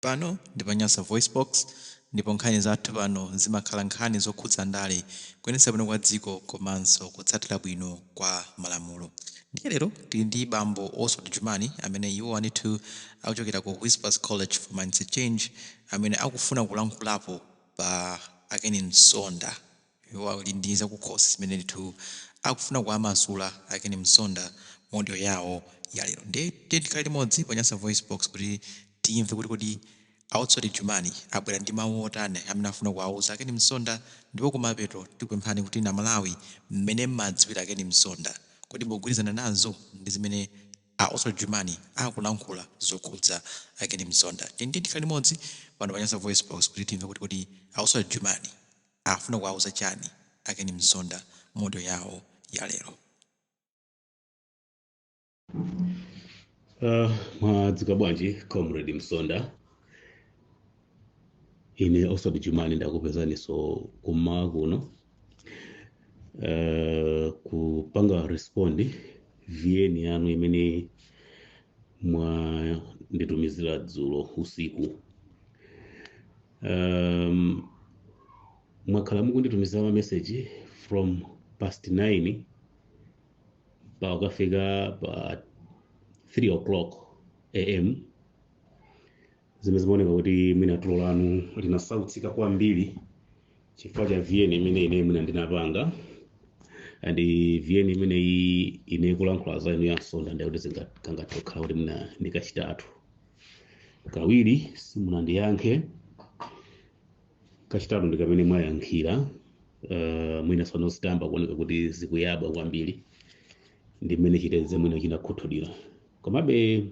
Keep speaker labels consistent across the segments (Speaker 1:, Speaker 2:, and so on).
Speaker 1: Pano ndi pa Nyasa VoiceBox, ndipo nkhani zathu pano zimakhala nkhani zokhudza ndale, kuyendetsa bwino kwa dziko komanso kutsatira bwino kwa malamulo. Ndiye lero tili ndi bambo Oswald Jumani amene iwo ndithu akuchokera ku Whispers College for Mindset Change, amene akufuna kulankhulapo pa a Ken Msonda. Iwo ali ndi zakukhosi zimene ndithu akufuna kuwamasula a Ken Msonda mu audio yawo ya lero. Ndiye tikhale limodzi pa Nyasa VoiceBox kuti timve kuti kodi a Oswald Jumani abwera ndi mawu otani amene afuna kuwauza a Ken Msonda. Ndipo kumapeto tikupemphani kuti na Malawi, mmene mmadziwira a Ken Msonda, kodi mukugwirizana nazo ndi zimene a Oswald Jumani akulankhula zokhudza a Ken Msonda? Tiyeni tikhale limodzi pano pa Nyasa VoiceBox kuti timve kuti kodi a Oswald Jumani afuna kuwauza chani a Ken Msonda mu audio yawo ya lero.
Speaker 2: Mwadzuka bwanji, Comrade Msonda? Ine Oswald Jumani ndakupezaniso kummawa kuno kupanga respond VN yanu imene mwanditumizira dzulo usiku. Mwakhala mukunditumizira ma message from past 9 pa ukafika pa 3 o'clock am, zimene zimaoneka kuti mwina tulo lanu linasautsika kwambiri chifukwa cha VN imene ine mwina ndinapanga. And VN imeneyi, ine kulankhula za inu a Msonda, ndiye kuti zingangathe kukhala kuti mwina ndikachitatu. Kawiri simunandiyankhe, kachitatu ndi kamene mwayankhira. Mwina sono zitamba kuoneka kuti zikuyabwa kwambiri ndi mmene chitedze mwina chinakhuthulira. Komabe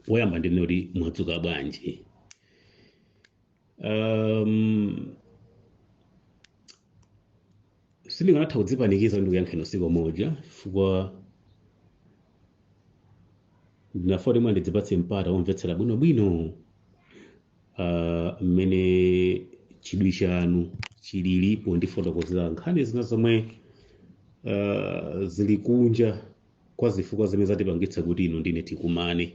Speaker 2: poyamba ndinene kuti mwadzuka bwanji? Sindinganatha kudzipanikiza ndi kuyankheni usiku umodzi, chifukwa ndinafuna mwina ndidzipatse mpata womvetsera bwinobwino mmene chidwi chanu chililipo ndifotokozera nkhani zina zomwe zili kunja kwa zifukwa zimene zatipangitsa kuti inu ndine tikumane.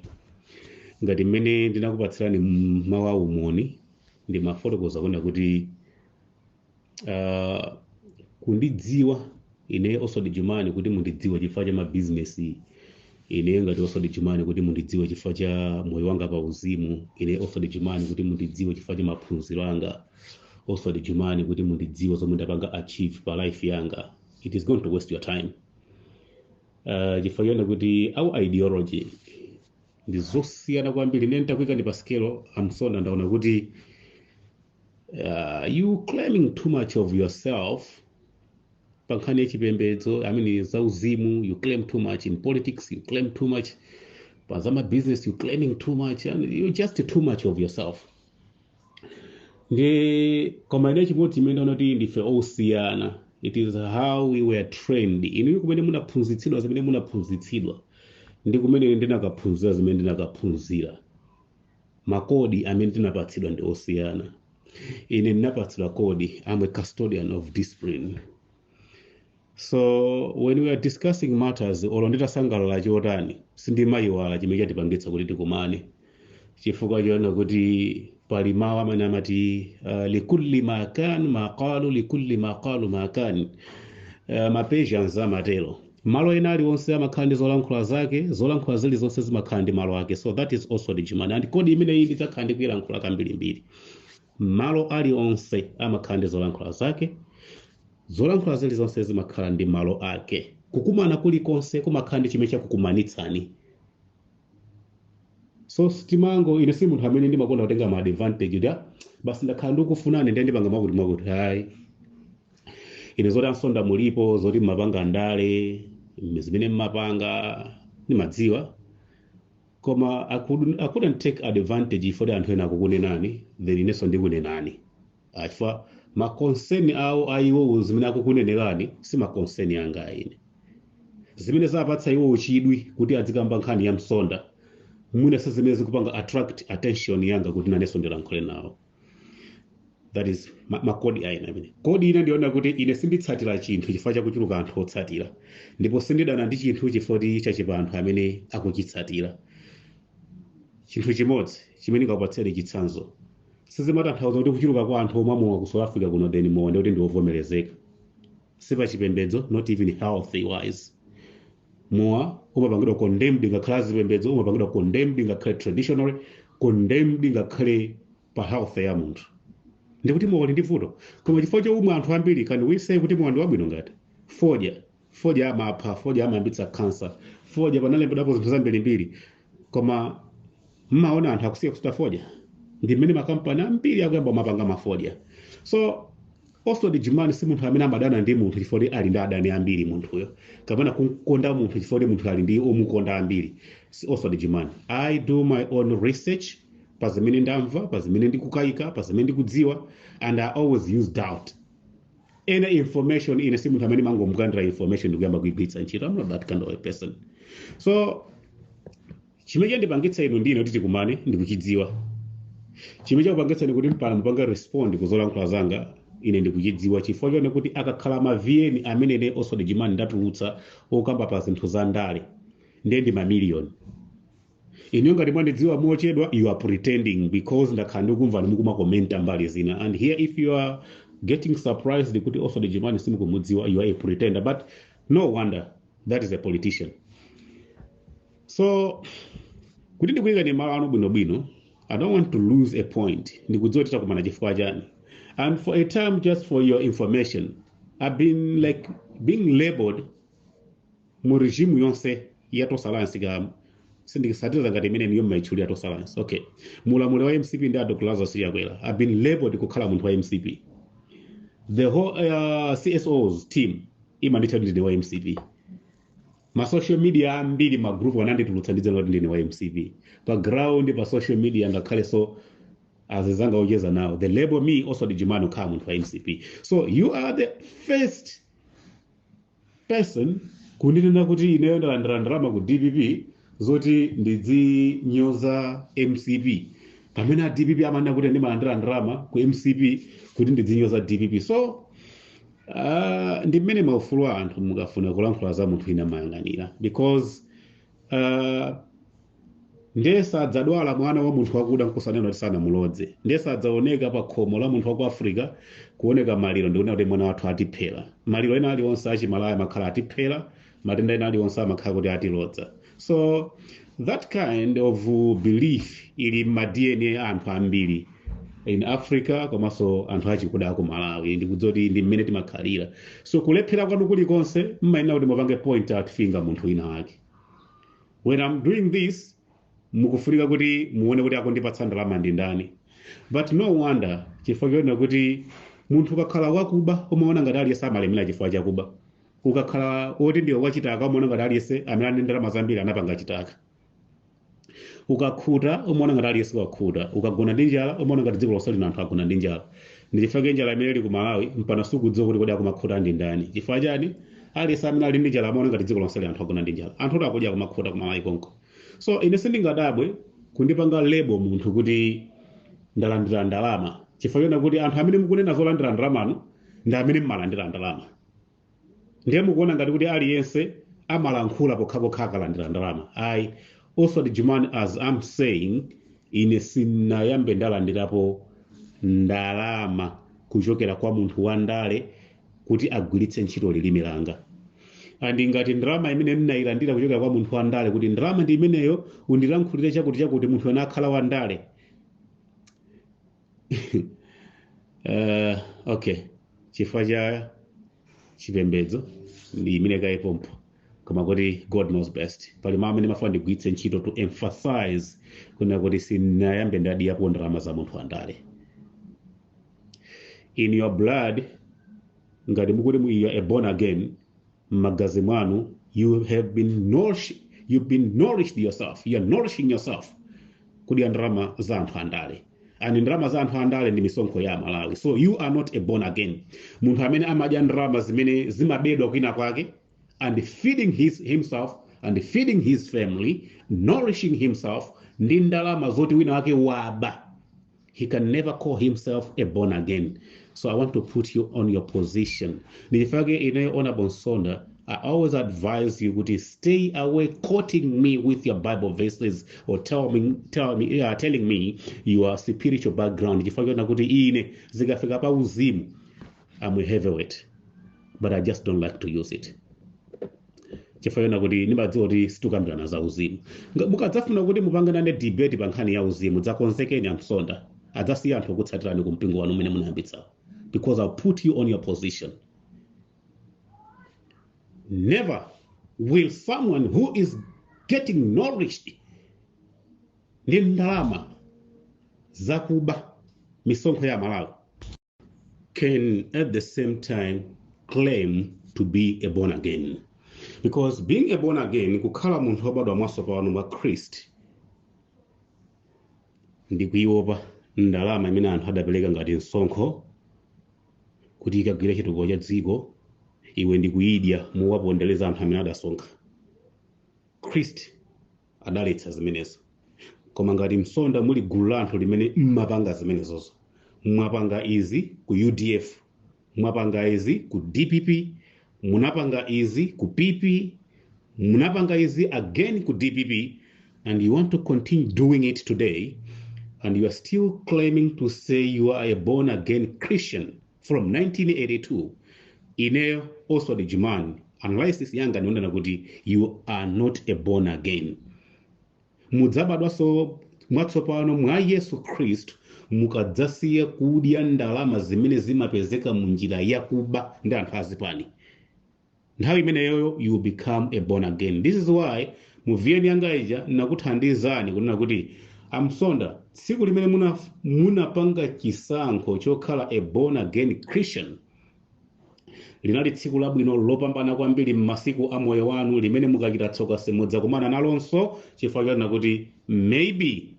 Speaker 2: Ngati mmene ndinakupatsirani mawu aumoni, ndimafotokoza kuona kuti kundidziwa ine Oswald Jumani, kuti mundidziwe chifukwa cha mabizinesi, ine ngati Oswald Jumani kuti mundidziwe chifukwa cha moyo wanga pa uzimu, ine Oswald Jumani kuti mundidziwe chifukwa cha maphunziro anga, Oswald Jumani kuti mundidziwe zomwe ndapanga achieve pa life yanga, it is going to waste your time, chifukwa chona kuti our ideology ndi zosiyana kwambiri. Ine nditakuikani pa scale, a Msonda, ndaona kuti you claiming too much of yourself pa nkhani yachipembedzo, I mean, zauzimu. You claim too much in politics, you claim too much pa zama business, you claiming too much, and you just too much of yourself. Ndi koma ine chimodzi chimene ndaona kuti ndife osiyana, it is how we were trained. Inu kumene munaphunzitsidwa zimene munaphunzitsidwa, ndi kumene ndinakaphunzira zimene ndinakaphunzira, makodi amene tinapatsidwa ndi osiyana. Ine ndinapatsidwa kodi, I'm a custodian of discipline. So when we are discussing matters, olo nditasangalala chotani, sindimayiwala chimene chatipangitsa kuti tikumane, chifukwa choona kuti pali mawu amene amati likulli ma kan ma qalu, likulli ma qalu ma kan. Ma Persians amatero, malo ena aliwonse amakhala ndi zolankhula zake, zolankhula zilizonse zimakhala ndi malo ake. So that is also the Jumani, and kodi imeneyi ndidzakhala ndikuyilankhula kambirimbiri. Malo aliwonse amakhala ndi zolankhula zake, zolankhula zilizonse zimakhala ndi malo ake, kukumana kulikonse kumakhala ndi chimene chakukumanitsani. So sitimango, ine si munthu amene ndimakonda kutenga ma advantage kuti, "Ah, basi ndakhala ndikufunani, ndiye ndipanga mwakuti mwakuti." Hayi, ine zoti a Msonda mulipo, zoti mmapanga ndale, zimene mmapanga ndimadziwa, koma I couldn't take advantage ifoti anthu ena akukunenani, then inenso ndikunenani. Chifukwa ma concern awo aiwo zimene akukunenerani si ma concern anga ine. Zimene zapatsa iwo chidwi kuti adzikamba nkhani ya Msonda mwina si zimene zikupanga attract attention yanga kuti nanenso ndilankhule nawo. That is makodi aina amene kodi ine ndiona kuti ine sinditsatira chinthu chifukwa chakuchuluka anthu otsatira, ndipo sindidana ndi chinthu chifukwa chachepa anthu amene akuchitsatira. Chinthu chimodzi chimene ndingakupatseni chitsanzo, sizimatanthauza kuti kuchuluka kwa anthu omwe amowa ku South Africa kuno, then mowa ndikuti ndi wovomerezeka. Sipachipembedzo, not even healthy wise. Mowa umapangidwa condemned ngakhale azipembedzo, umapangidwa condemned ngakhale traditionally, condemned ngakhale pa health ya munthu. Ndikuti mowa uli ndi vuto, koma chifukwa chomwe anthu ambiri, can we say kuti mowa ndi wabwino? Ngati fodya, fodya amapha, fodya amayambitsa cancer, fodya panalembedwapo zinthu zambirimbiri, koma mmaona anthu akusiya kusuta fodya? Ndi mmene makampani ambiri akuyamba mapanga mafodya. So Oswald Jumani si munthu amene amadana ndi munthu chifukwa kuti ali ndi adani ambiri munthuyo, kapena kukonda munthu chifukwa kuti munthu ali ndi omukonda ambiri. Si Oswald Jumani. I do my own research pa zimene ndamva, pa zimene ndikukayika, pa zimene ndikudziwa, and I always use doubt any information. Ine si munthu amene mangomukandira information ndikuyamba kuigwiritsa ntchito. I'm not that kind of a person. So chimene chandipangitsa inu ndine kuti tikumane ndikuchidziwa. Chimene chakupangitsani kuti mpano mupange respond kuzolankhula zanga, ine ndikuchidziwa, chifukwa chone kuti akakhala ma VN amene ine Oswald Jumani ndatulutsa okamba pa zinthu za ndale, ndiye ndi mamiliyoni. Inuyo ngati mwandidziwa mochedwa, you are pretending, because ndakhala ndikumva mukumakomenta mbali zina. And here, if you are getting surprised kuti Oswald Jumani simukumudziwa, you are a pretender. But no wonder, that is a politician. So kuti ndikuyikani malo anu bwinobwino, I don't want to lose a point. Ndikudziwa titakumana chifukwa chani. And for a time, just for your information, I've been like being labeled mu regime yonse ya Tonse Alliance. Ka sindikisatiriza ngati imene niyo mmaitchulira Tonse Alliance, okay, mulamuliro wa MCP ndi a Dr Lazarus Chakwera, I've been labeled kukhala munthu wa MCP. The whole CSOs team imanditcha kuti ndine wa MCP. Ma social media ambiri, ma group ananditulutsa ndidzena kuti ndine wa MCP. Pa ground, pa social media, ngakhale so azizanga ocheza nawo, they label me also Jumani kukhala munthu wa MCP. So you are the first person kundinena kuti ineyo ndalandira ndalama ku DPP zoti ndidzinyoza MCP, pamene a DPP amanena kuti ndimalandira ndalama ku MCP kuti ndidzinyoza DPP. So ndi mmene maufulu a anthu, mukafuna kulankhula za munthu ina mayang'anira, because ndiye sadzadwala mwana wa munthu wakuda nkusanena kuti sanamulodze, ndiye sadzaoneka pa khomo la munthu wa ku Africa kuoneka maliro ndikunena kuti mwana wathu atiphera. Maliro ena aliwonse achimalaya amakhala atiphera, matenda ena aliwonse amakhala kuti atilodza. So that kind of belief ili ma DNA a anthu ambiri in Africa, komanso anthu achikuda aku Malawi. Ndikudziwa kuti ndi mmene timakhalira. So kulephera kwanu kulikonse mmayenera kuti mupange point out finger munthu wina wake. When I'm doing this, mukufunika kuti muone kuti akundipatsa ndalama ndi ndani. But no wonder, chifukwa choona kuti munthu ukakhala wakuba umaona ngati aliyense amalemera chifukwa chakuba. Ukakhala woti ndiwe wachitaka umaona ngati aliyense amene ali ndi ndalama zambiri anapanga chitaka. Ukakhuta umaona ngati aliyense wakhuta. Ukagona ndi njala umaona ngati dziko lonse lino anthu agona ndi njala. Ndi chifukwa njala imene ili ku Malawi mpano sukudziwa kuti kodi akumakhuta ndi ndani. Chifukwa chani? Aliyense amene ali ndi njala amaona ngati dziko lonse li anthu agona ndi njala, anthu oti akudya akumakhuta ku Malawi konko. So ine sindingadabwe kundipanga label munthu kuti ndalandira ndalama, chifukwa chona kuti anthu amene mukunena zolandira ndalamano ndi amene mmalandira ndalama. Ndiye mukuona ngati kuti aliyense amalankhula pokhapokha akalandira ndalama. Ayi. Oswald Jumani, as I'm saying, ine sinayambe ndalandirapo ndalama kuchokera kwa munthu wandale kuti agwiritse ntchito lilime langa. And ngati ndalama imene ndinayilandira kuchokera kwa munthu wandale kuti ndalama ndi imeneyo, undilankhulire chakuti chakuti, munthu ena akhala wandale, okay, chifukwa cha chipembedzo ndi imene kayipompo, koma kuti God knows best. Pali mawu amene mafuna ndigwiritse ntchito to emphasize kunena kuti sinayambe ndadyapo ndalama za munthu wandale. In your blood, ngati mukuti you are a born again, m'magazi mwanu you have been nourished, you've been nourished yourself, you are nourishing yourself kudya ndalama za anthu andale. And ndalama za anthu andale ndi misonkho ya Malawi. So you are not a born again. Munthu amene amadya ndalama zimene zimabedwa kwina kwake and feeding himself and feeding his family, nourishing himself ndi ndalama zoti wina wake waba, he can never call himself a born again. So I want to put you on your position. Ndichifukwa ineyo, Honorable Nsonda, I always advise you kuti stay away quoting me with your Bible verses or telling me your spiritual background, chifukwa chona kuti ine zikafika pa uzimu, I'm a heavyweight, but I just don't like to use it, chifukwa chona kuti ndimadziwa kuti sitikambirana za uzimu. Mukadzafuna kuti mupange nane debate pa nkhani ya uzimu, dzakonzekeni, amsonda, adzasiya anthu okutsatirani ku mpingo wanu umene munayambitsawo, because I'll put you on your position. Never will someone who is getting nourished ndi ndalama zakuba, misonkho ya Malawi, can at the same time claim to be a born again, because being a born again, kukhala munthu wobadwa mwatsopano mwa Khristu, ndi kuiopa ndalama imene anthu adapereka ngati msonkho kuti ikagwire chitukuko cha dziko, iwe ndi kuyidya muwapondereza anthu amene adasonkha. Khristu adaletsa zimenezo. Koma ngati Msonda muli gulu la anthu limene mmapanga zimenezozo, mwapanga izi ku UDF, mwapanga izi ku DPP, munapanga izi ku PP, munapanga izi again ku DPP, and you want to continue doing it today, and you are still claiming to say you are a born again Christian from 1982, ineyo Oswald Jumani, analysis yanga ndionena kuti you are not a born again. Mudzabadwanso mwatsopano mwa Yesu Khristu mukadzasiya kudya ndalama zimene zimapezeka mu njira yakuba ndi anthu azipani. Nthawi imeneyoyo you become a born again. This is why mu VN yanga ija nakuthandizani kunena kuti, amsonda, tsiku limene munapanga chisankho chokhala a born again Christian linali tsiku labwino lopambana kwambiri m'masiku a moyo wanu, limene mukachita tsoka simudzakumana nalonso, chifukwa chanena kuti maybe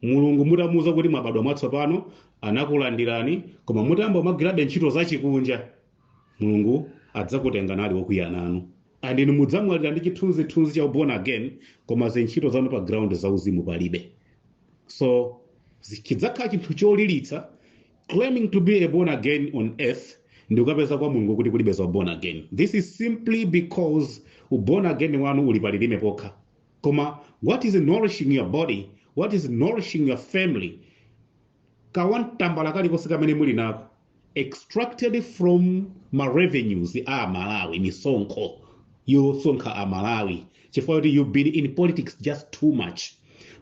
Speaker 2: Mulungu mutamuuza kuti mwabadwa mwatsopano anakulandirani, koma mutayamba mwagwirabe ntchito zachikunja, Mulungu adzakutenga nali wokwiya nanu, and inu mudzamwalira ndi chithunzithunzi cha born again, koma zintchito zanu pa ground zauzimu palibe. So chidzakhala chinthu cholilitsa claiming to be a born again on earth ndi kukapeza kwa Mulungu kuti kulibe za born again. This is simply because born again wanu uli palilime pokha, koma what is nourishing your body, what is nourishing your family, kawantambala kalikonse kamene muli nako extracted from ma revenues a Malawi, misonkho yosonkha a Malawi, chifukwa kuti you've been in politics just too much.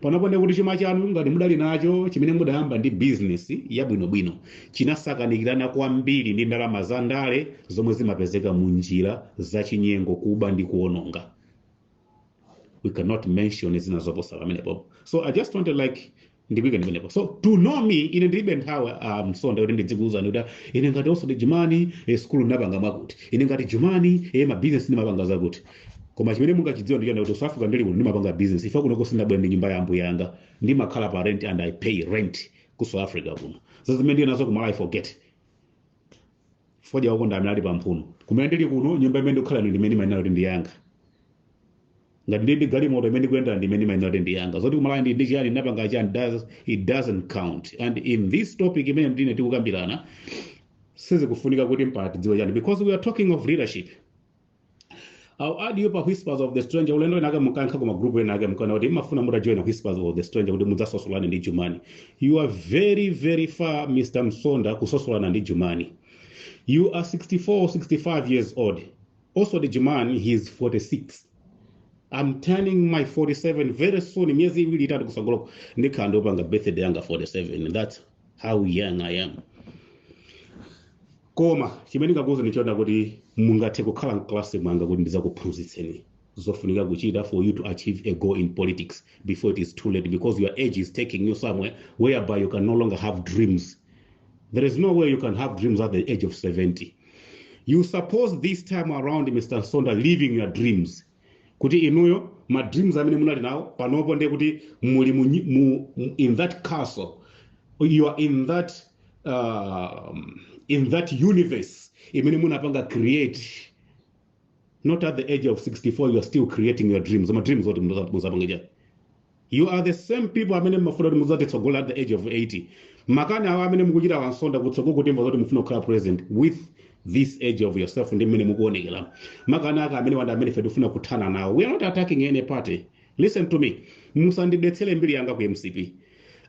Speaker 2: Panopo ndi kuti chuma chanu, ngati mudali nacho chimene mudayamba ndi business yabwinobwino, chinasakanikirana kwambiri ndi ndalama za ndale zomwe zimapezeka mu njira zachinyengo, kuba ndi kuononga. We cannot mention zina zoposa pamenepo. So I just wanted like ndikuike pamenepo. So to know me, ine ndilibe nthawi, Msonda, kuti ndizikuwuzani kuti ine ngati Oswald Jumani, skulu ndinapanga mwakuti, ine ngati Jumani, mabusiness ndimapanga zakuti. Koma chimene mungachidziwa ndichona kuti South Africa ndili kuno ndimapanga business. Ife kuno sindabwera ndi nyumba ya ambuye anga, ndimakhala pa rent and I pay rent ku South Africa kuno. Zazimene ndili nazo kumala, I forget. Fodya wakonda amene ali pamphuno. Kumene ndili kuno, nyumba imene ndikukhala ndi imene imayenera kuti ndi yanga. Ngati ndili ndi galimoto imene ndikuyendera, ndi imene imayenera kuti ndi yanga. Zoti kumalawi ndi chiyani, ndinapanga chiyani, it doesn't count. And in this topic imene ndine tikukambirana, sizikufunika kuti mpaka tidziwe chani, because we are talking of leadership. I'll add you pa Whispers of the Stranger. Ulendo enake mukankha kuma group enake mukana kuti imafuna mutajoin Whispers of the Stranger kuti mudzasosolane ndi Jumani. You are very very far, Mr. Msonda, kusosolana ndi Jumani. You are 64 65 years old. Also the Jumani, he is 46. I'm turning my 47 very soon. Miyezi 2, 3 kusogoloko ndikhala ndopanga birthday yanga 47. That's how young I am. Koma chimene ndingakuwuza ndichoona kuti mungathe kukhala mklasi mwanga kuti ndizakuphunzitseni zofunika kuchita for you to achieve a goal in politics before it is too late, because your age is taking you somewhere whereby you can no longer have dreams. There is no way you can have dreams at the age of 70. You suppose this time around, Mr. Msonda, living your dreams, kuti inuyo ma dreams amene munali nawo panopo ndiye kuti muli in that castle, you are in that universe imene munapanga create. Not at the age of 64 you are still creating your dreams. Ma dreams oti muzapanga chani? You are the same people amene mumafuna kuti muzatitsogolera at the age of 80. Makani awo amene mukuchita wansonda kutsogolo, kuti mva zoti mufuna kukhala president with This age of yourself ndi mmene mukuonekera, makanaka amene wanda amene ife tikufuna kuthana nawo. We are not attacking any party. Listen to me, musandidetsere mbiri yanga ku MCP,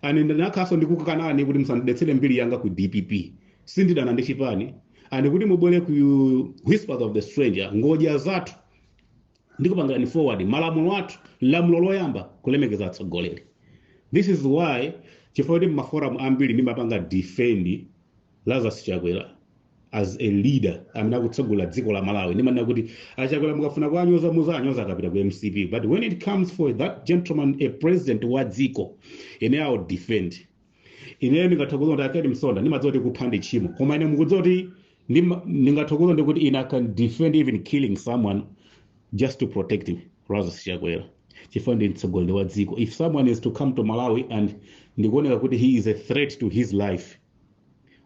Speaker 2: and ndinakhaso ndikukakanani kuti musandidetsere mbiri yanga ku DPP. Sindidana ndi chipani, and kuti mubwere ku Whispers of the Stranger, ngodya zathu ndikupangirani forward malamulo athu. Lamulo loyamba, kulemekeza atsogoleri. This is why, chifukwa kuti maforum ambiri ndimapanga defend Lazarus Chakwera as a leader amene akutsogolera dziko la Malawi. Ndimanena kuti aChakwera mukafuna kuanyoza, muzanyoza akapita ku MCP, but when it comes for that gentleman, a president wa dziko, ine I will defend. Ineyo ndingathe kuuza kuti a Ken Msonda, ndimadziwa kuti kupha ndi tchimo, koma ine mukudziwa kuti ndingathe kuuza ndi kuti ine I can defend even killing someone just to protect him, Lazarus Chakwera, chifukwa ndi mtsogoleri wa dziko. If someone is to come to Malawi and ndikuoneka kuti he is a threat to his life,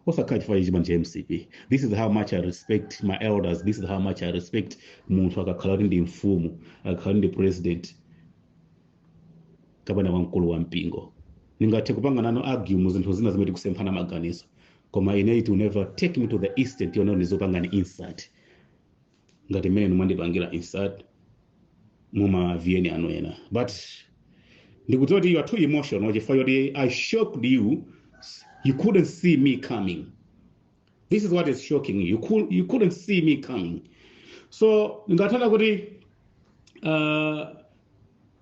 Speaker 2: osakhala chifukwa chachipani cha MCP. This is how much I respect my elders. This is how much I respect munthu akakhala kuti ndi mfumu, akakhala kuti ndi president kapena wamkulu wa mpingo. Ndingathe kupanga nanu argue mu zinthu zina zimene tikusemphana maganizo, koma ine it will never take me to the extent yonena ndizopangani insult ngati mmene mwandipangira insult muma VN anu ena. But ndikudziwa kuti you are too emotional chifukwa choti I shocked you. You couldn't see me coming. This is what is shocking you. You couldn't see me coming. So ndingatana kuti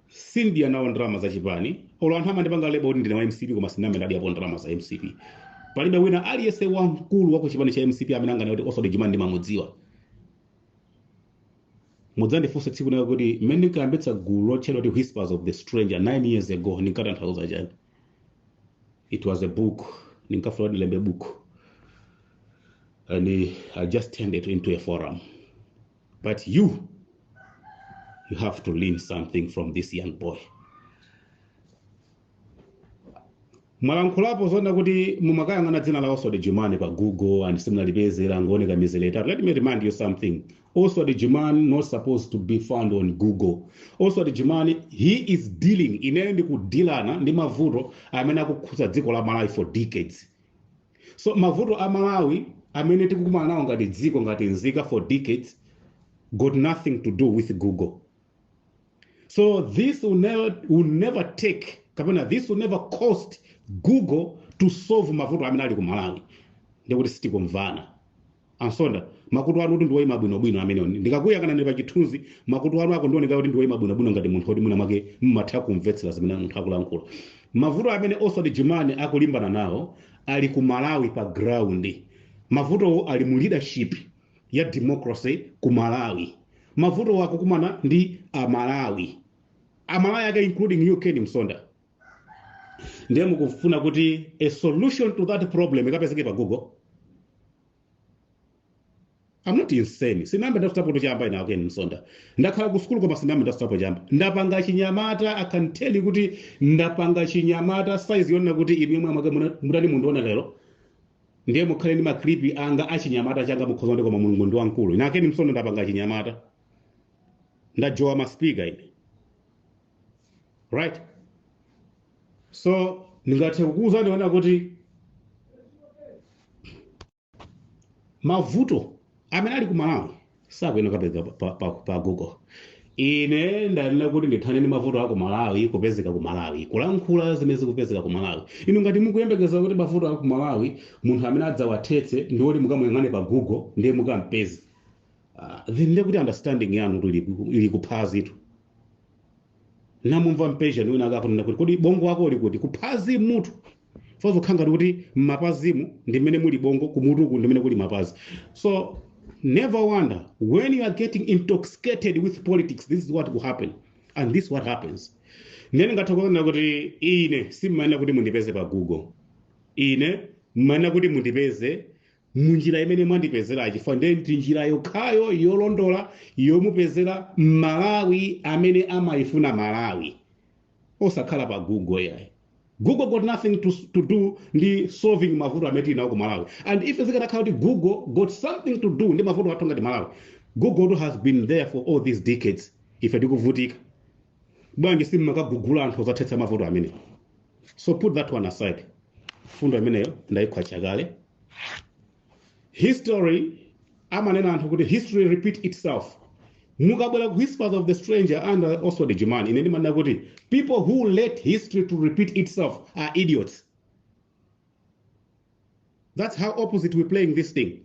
Speaker 2: sindidya nawo ndalama za chipani. Olo anthu amandipanga label kuti ndine wa MCP, koma sindinambe ndadyapo ndalama za MCP. Palibe wina aliyense wamkulu wa ku chipani cha MCP amene anganene kuti Oswald Jumani ndimamudziwa. Mudzandifunse tsiku lina kuti mmene ndinkayambitsa gulu lotchedwa kuti Whispers of the Stranger 9 years ago, ndinkatanthauza chani. It was a book. Ndinkafuna kuti ndilembe book, and I just turned it into a forum. But you have to learn something from this young boy. Mwalankhulapo zonena kuti mumakayang'ana dzina la Oswald Jumani pa Google and simunalipezera, ngooneka mizere itatu. Let me remind you something. Oswald Jumani not supposed to be found on Google. Oswald Jumani, he is dealing, ineyo ndikudilana ndi mavuto amene akukhudza dziko la Malawi for decades. So mavuto a Malawi amene tikukumana nawo ngati dziko, ngati nzika, for decades got nothing to do with Google. So this will never take, kapena this will never cost Google to solve mavuto amene ali ku Malawi. Ndikuti sitikumvana. Ansonda, makutu anu kuti ndiwoyima bwinobwino amenewo. Ndikakuyang'anani pa chithunzi, makutu anu akundioneka kuti ndiwoyima bwinobwino ngati munthu woti mwina mwake mmatha kumvetsera zimene munthu akulankhula. Mavuto amene Oswald Jumani akulimbana nawo ali ku Malawi pa ground. Mavutowo ali mu leadership ya democracy ku Malawi. Mavutowo akukumana ndi Amalawi, Amalawi ake including you, Ken Msonda. Ndiye mukufuna kuti a solution to that problem ikapezeke pa Google? I'm not insane. Sinambe ndasutapo chamba ine, Ken Msonda. Ndakhala ku sukulu koma sinambe ndasutapo chamba. Ndapanga chinyamata. I can tell you kuti ndapanga chinyamata size yonena kuti inu yomwe amake mutani mundiona lero, ndiye mukhale ndi maclip anga achinyamata changa, mukhoza ndi, koma Mulungu ndi wamkulu. Ine Ken Msonda ndapanga chinyamata, ndajowa maspeaker ine, right? So ndingathe kukuwuzani ona kuti mavuto amene ali ku Malawi sakuyenera kupezeka pa Google. Ine ndanena kuti ndithane ndi mavuto aku Malawi kupezeka ku Malawi, kulankhula zimene zikupezeka ku Malawi. Inu ngati mukuyembekeza kuti mavuto aku Malawi munthu amene adzawathetse ndi woti mukamuyang'ane pa Google ndiye mukampeze, then ndiye kuti understanding yanu kuti ili kuphazitu. Namumva mpejani wina akakunena kuti kodi bongo wako uli kuti? Kuphazi mutu fozokhala ngati kuti mmapazimu ndi mmene muli bongo, kumutuku ndi mmene kuli mapazi. So never wonder when you are getting intoxicated with politics, this is what will happen, and this is what happens. Ndiye ngatha kuona kuti ine simmayenera kuti mundipeze pa Google. Ine mmayenera kuti mundipeze munjira imene mwandipezera, chifukwa ndiye ndi njira yokhayo yolondola yomupezera Malawi amene amayifuna Malawi, osakhala pa Google yayi. Google got nothing to do ndi solving mavuto amene tili nawo ku Malawi. And if zikanakhala kuti Google got something to do ndi mavuto athu ngati Malawi, Google has been there for all these decades ife tikuvutika. Bwanji simmakagugula anthu ozathetsa mavuto amene? So put that one aside. Fundo imeneyo ndayikhwacha kale. History Amanena anthu kuti history repeat itself. Mukabwera ku Whispers of the Stranger and also the German, ine ndimanena kuti people who let history to repeat itself are idiots. That's how opposite we're playing this thing.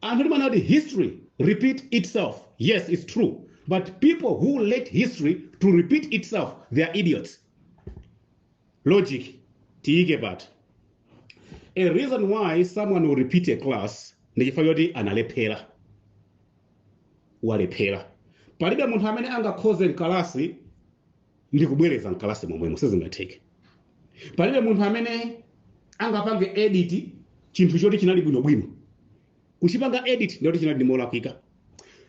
Speaker 2: Anthu timanena kuti history repeat itself, yes, it's true, but people who let history to repeat itself, they are idiots. Logic tiyike pati? A reason why someone will repeat a class ndi chifukwa choti analephera, walephera. Palibe munthu amene angakhoze mkalasi ndi kubwereza mkalasi momwemo, sizingatheke. Palibe munthu amene angapange edit chinthu choti chinali bwinobwino. Kuchipanga edit ndiyoti chinali molakwika.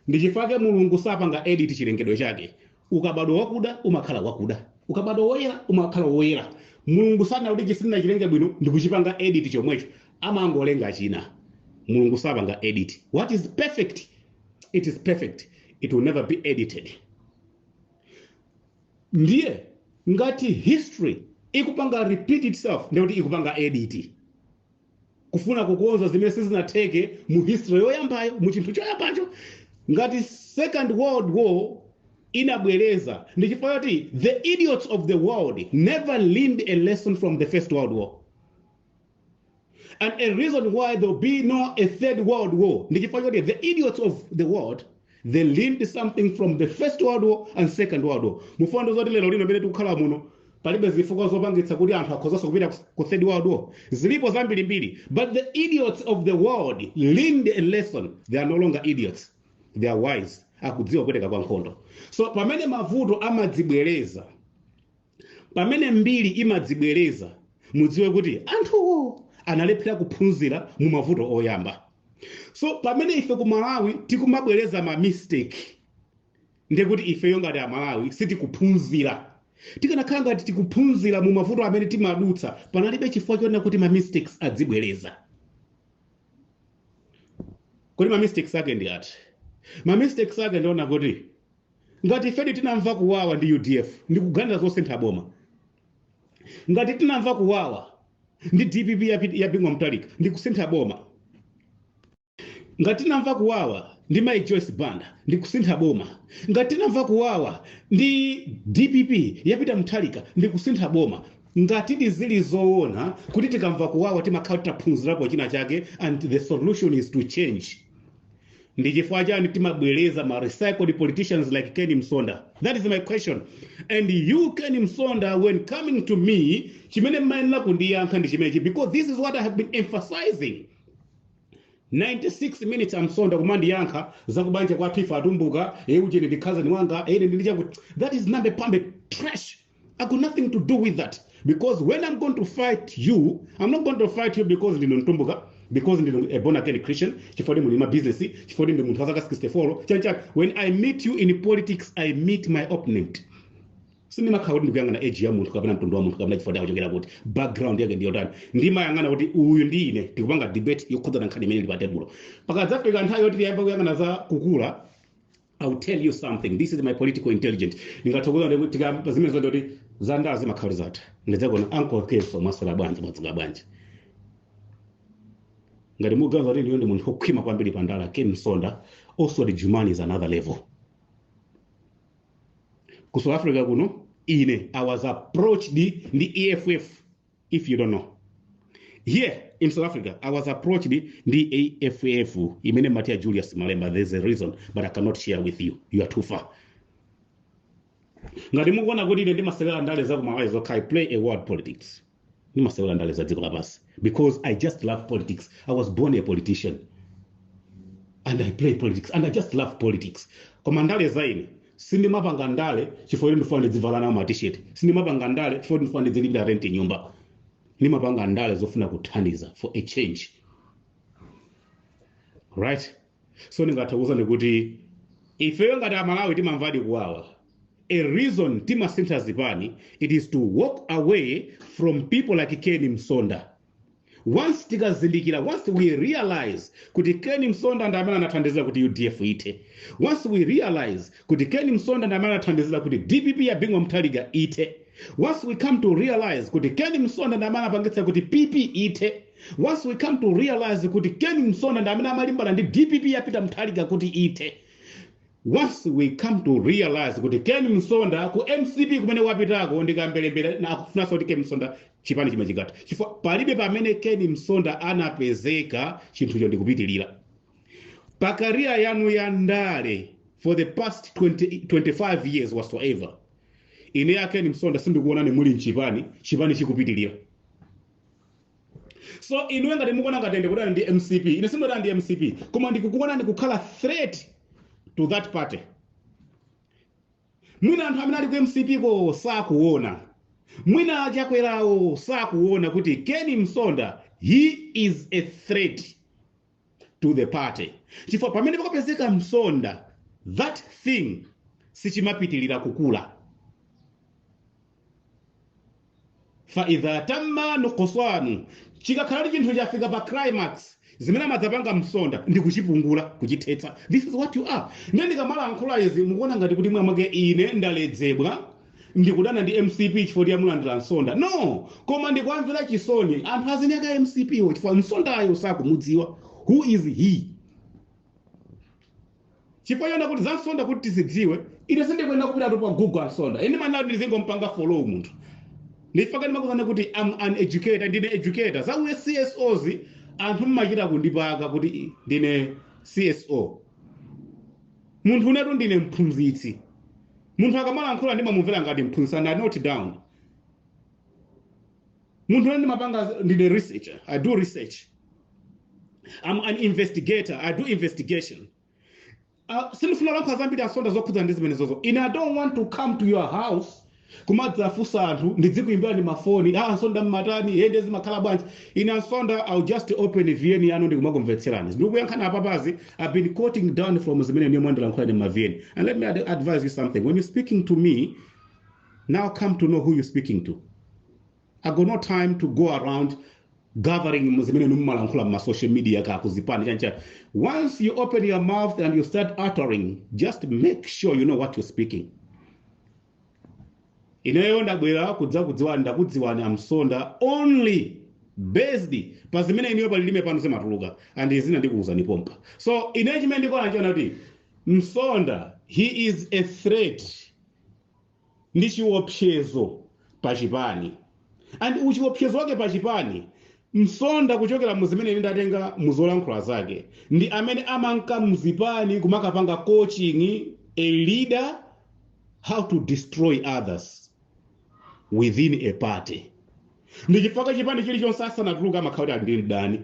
Speaker 2: Ndi chifukwa Mulungu sapanga edit chilengedwe chake. Ukabadwa wakuda, umakhala wakuda. Ukabadwa woyera, umakhala woyera. Mulungu sana kuti chisina chilenge bwino ndikuchipanga edit chomwecho, amangolenga china. Mulungu sapanga edit. What is perfect, it is perfect, it will never be edited. Ndiye ngati history ikupanga repeat itself, ndikuti ikupanga edit, kufuna kukonza zimene sizinatheke mu history yoyambayo, mu chinthu choyambacho. Ngati Second World War inabwereza, ndi chifukwa choti the idiots of the world never learned a lesson from the First World War. And a reason why there will be no a third world war ndi chifukwa choti the idiots of the world, they learned something from the First World War and Second World War. Mufundo zoti lero lino pamene tikukhala muno, palibe zifukwa zopangitsa kuti anthu akhozanso kupita ku third world war. Zilipo zambirimbiri, but the idiots of the world learned a lesson. They are no longer idiots, they are wise, akudziwa kupweteka kwa nkhondo. So pamene mavuto amadzibwereza, pamene mbiri imadzibwereza, mudziwe kuti anthuwo analephera kuphunzira mu mavuto oyamba. So pamene ife ku Malawi tikumabwereza ma mistake, ndekuti ifeyo ngati Amalawi sitikuphunzira. Tikanakhala ngati tikuphunzira mu mavuto amene timadutsa, panalibe chifukwa chonena kuti ma mistakes adzibwereza. Kodi ma mistakes ake ndi ati? Ma mistakes ake ndiona kuti ngati ifedi tinamva kuwawa ndi UDF ndikuganiza zosintha boma, ngati tinamva kuwawa ndi DPP ya Bingu Mutharika ndikusintha boma, ngati tinamva kuwawa ndi Mai Joyce Banda ndikusintha boma, ngati tinamva kuwawa ndi DPP ya Peter Mutharika ndikusintha boma, ngati zili zoona kuti tikamva kuwawa timakhala titaphunzirapo china chake and the solution is to change, ndi chifukwa chani timabwereza ma recycled politicians like Ken Msonda? That is my question. And you, Ken Msonda, when coming to me, chimene mmayenera kundiyankha ndi chimenechi, because this is what I have been emphasizing. 96 minutes amsonda kumandiyankha zakubanja kwathu ife Atumbuka, e uchene ndi cousin wanga, ene ndi chakuti. That is nambe pambe trash. I got nothing to do with that, because when I'm going to fight you, I'm not going to fight you because ndine Mtumbuka, because ndine a born again Christian, chifukwa ndi muli business, chifukwa ndi munthu wa zaka 64 chanchake. When I meet you in politics, I meet my opponent. Sindimakhala kuti ndikuyang'ana age ya munthu kapena mtundu wa munthu kapena chifukwa akuchokera kuti, background yake ndiyotani. Ndimayang'ana kuti uyu ndi ine tikupanga debate yokhudzana nkhani imene ili pa tebulo. Pakadzafika nthawi yoti tiyambe kuyang'ana za kukula, I will tell you something. This is my political intelligence. Ndingathokoza kuti tikamba zimene zonde kuti zandala zimakhala zatha. Ndidzakuona, "Uncle Keso, mwaswera bwanji? Mwadzuka bwanji?" Ngati muganiza kuti ndiyo ndi munthu wokhwima kwambiri pa ndala, Ken Msonda, Oswald Jumani is another level. Ku South Africa kuno, ine I was approached ndi EFF, if you don't know. Here in South Africa, I was approached ndi EFF imene Matia Julius Malema. There's a reason, but I cannot share with you. You are too far. Ngati mukuona kuti ine ndimasewera ndale za kumalawi zokha, I play a world politics. Ndimasewera ndale za dziko lapansi because I just love politics. I was born a politician and I play politics and I just love politics. Koma ndale za ine, sindimapanga ndale chifukwa ndifuna ndidzivala nawo ma T-shirt. Sindimapanga ndale chifukwa ndifuna ndidzilipira rent nyumba. Ndimapanga ndale zofuna kuthandiza for a change, right? So ndingathe kuwuzani kuti ifeyo ngati Amalawi timamvadi kuwawa. A reason timasintha zipani, it is to walk away from people like Ken Msonda. Once tikazindikira, once we realize kuti Ken Msonda ndi amene anathandizira kuti UDF ithe, once we realize kuti Ken Msonda ndi amene anathandizira kuti DPP ya Bingu Mutharika ithe. Once we come to realize kuti Ken Msonda ndi amene anapangitsa kuti PP ithe, once we come to realize kuti Ken Msonda ndi amene amalimbana ndi DPP ya Peter Mutharika kuti ithe, once we come to realize kuti Ken Msonda ku MCP kumene wapitako ndi kambelembere na akufunanso kuti Ken Msonda chipani chimwe chikatha, chifukwa palibe pamene Ken Msonda anapezeka chinthucho ndikupitilira. Pa career yanu ya ndale for the past 20, 25 years whatsoever, ine a Ken Msonda sindikuonani muli mchipani, chipani chikupitilira. So inuyo ngati mukuona ngati ndikudana ndi MCP, ine sindikudana ndi MCP, koma ndikukuonani kukhala threat to that party. Mwina anthu amene ali ku MCP ko sakuona, mwina achakwerawo sakuona kuti Ken Msonda, he is a threat to the party, chifukwa pamene pakapezeka Msonda, that thing sichimapitilira kukula. Fa idha tamma nuqsanu, chikakhala kuti chinthu chafika pa climax, zimene amadzapanga Msonda ndi kuchipungula, kuchithetsa. This is what you are. Ndiye ndikamalankhula izi, mukuona ngati kuti mwamake ine ndaledzebwa, ndikudana ndi MCP chifukwa yamulandira Msonda. No, koma ndikuamvera chisoni anthu azinyaka MCP wo, chifukwa Msondayo sakumudziwa. Who is he? Chifukwa chona kuti za Msonda kuti tizidziwe, ine sindikuyenera kupitatu pa Google Msonda. Ine manena kuti ndizingompanga follow munthu. Ndifaka ndimakuuzani kuti I'm an educator, ndine educator. Za uye CSOs anthu mmachita kundipaka kuti ndine CSO. Munthu unetu ndine mphunzitsi. Munthu akamalankhula ndimamumvera ngati mphunzitsi, and I note down. Munthu une ndimapanga, ndine researcher, I do research. I'm an investigator, I do investigation. Sindifuna kulankhula zambiri Ansonda zokhudza ndi zimenezozo. Ine I don't want to come to your house kumadzafunsa anthu, ndidzikuimbirani mafoni, Ansonda mmatani, yende zimakhala bwanji. Ine Ansonda, I'll just open VN yanu ndikumakumvetserani. Ndikuyankhani apapazi, I've been quoting down from zimene niyo mwandilankhula ndi ma VN. And let me advise you something. When you're speaking to me, now come to know who you're speaking to. I got no time to go around gathering zimene mumalankhula ma social media ka kuzipani chancha. Once you open your mouth and you start uttering, just make sure you know what you're speaking. Ineyo ndabwera kudza kudziwani, ndakudziwani Amsonda only based pa zimene ineyo palilime pano zimatuluka, and zina ndikuwuzani pompa. So ine chimene ndikuona nchiona kuti Msonda, he is a threat, ndi chiopsezo pa chipani, and uchiopsezo wake pa chipani, Msonda, kuchokera mu zimene ine ndatenga muzolankhula zake, ndi amene amanka mzipani kumakapanga coaching a leader how to destroy others within a party. Ndi chifukwa chipani chilichonse asanatuluka amakhala kuti ali ndi mdani.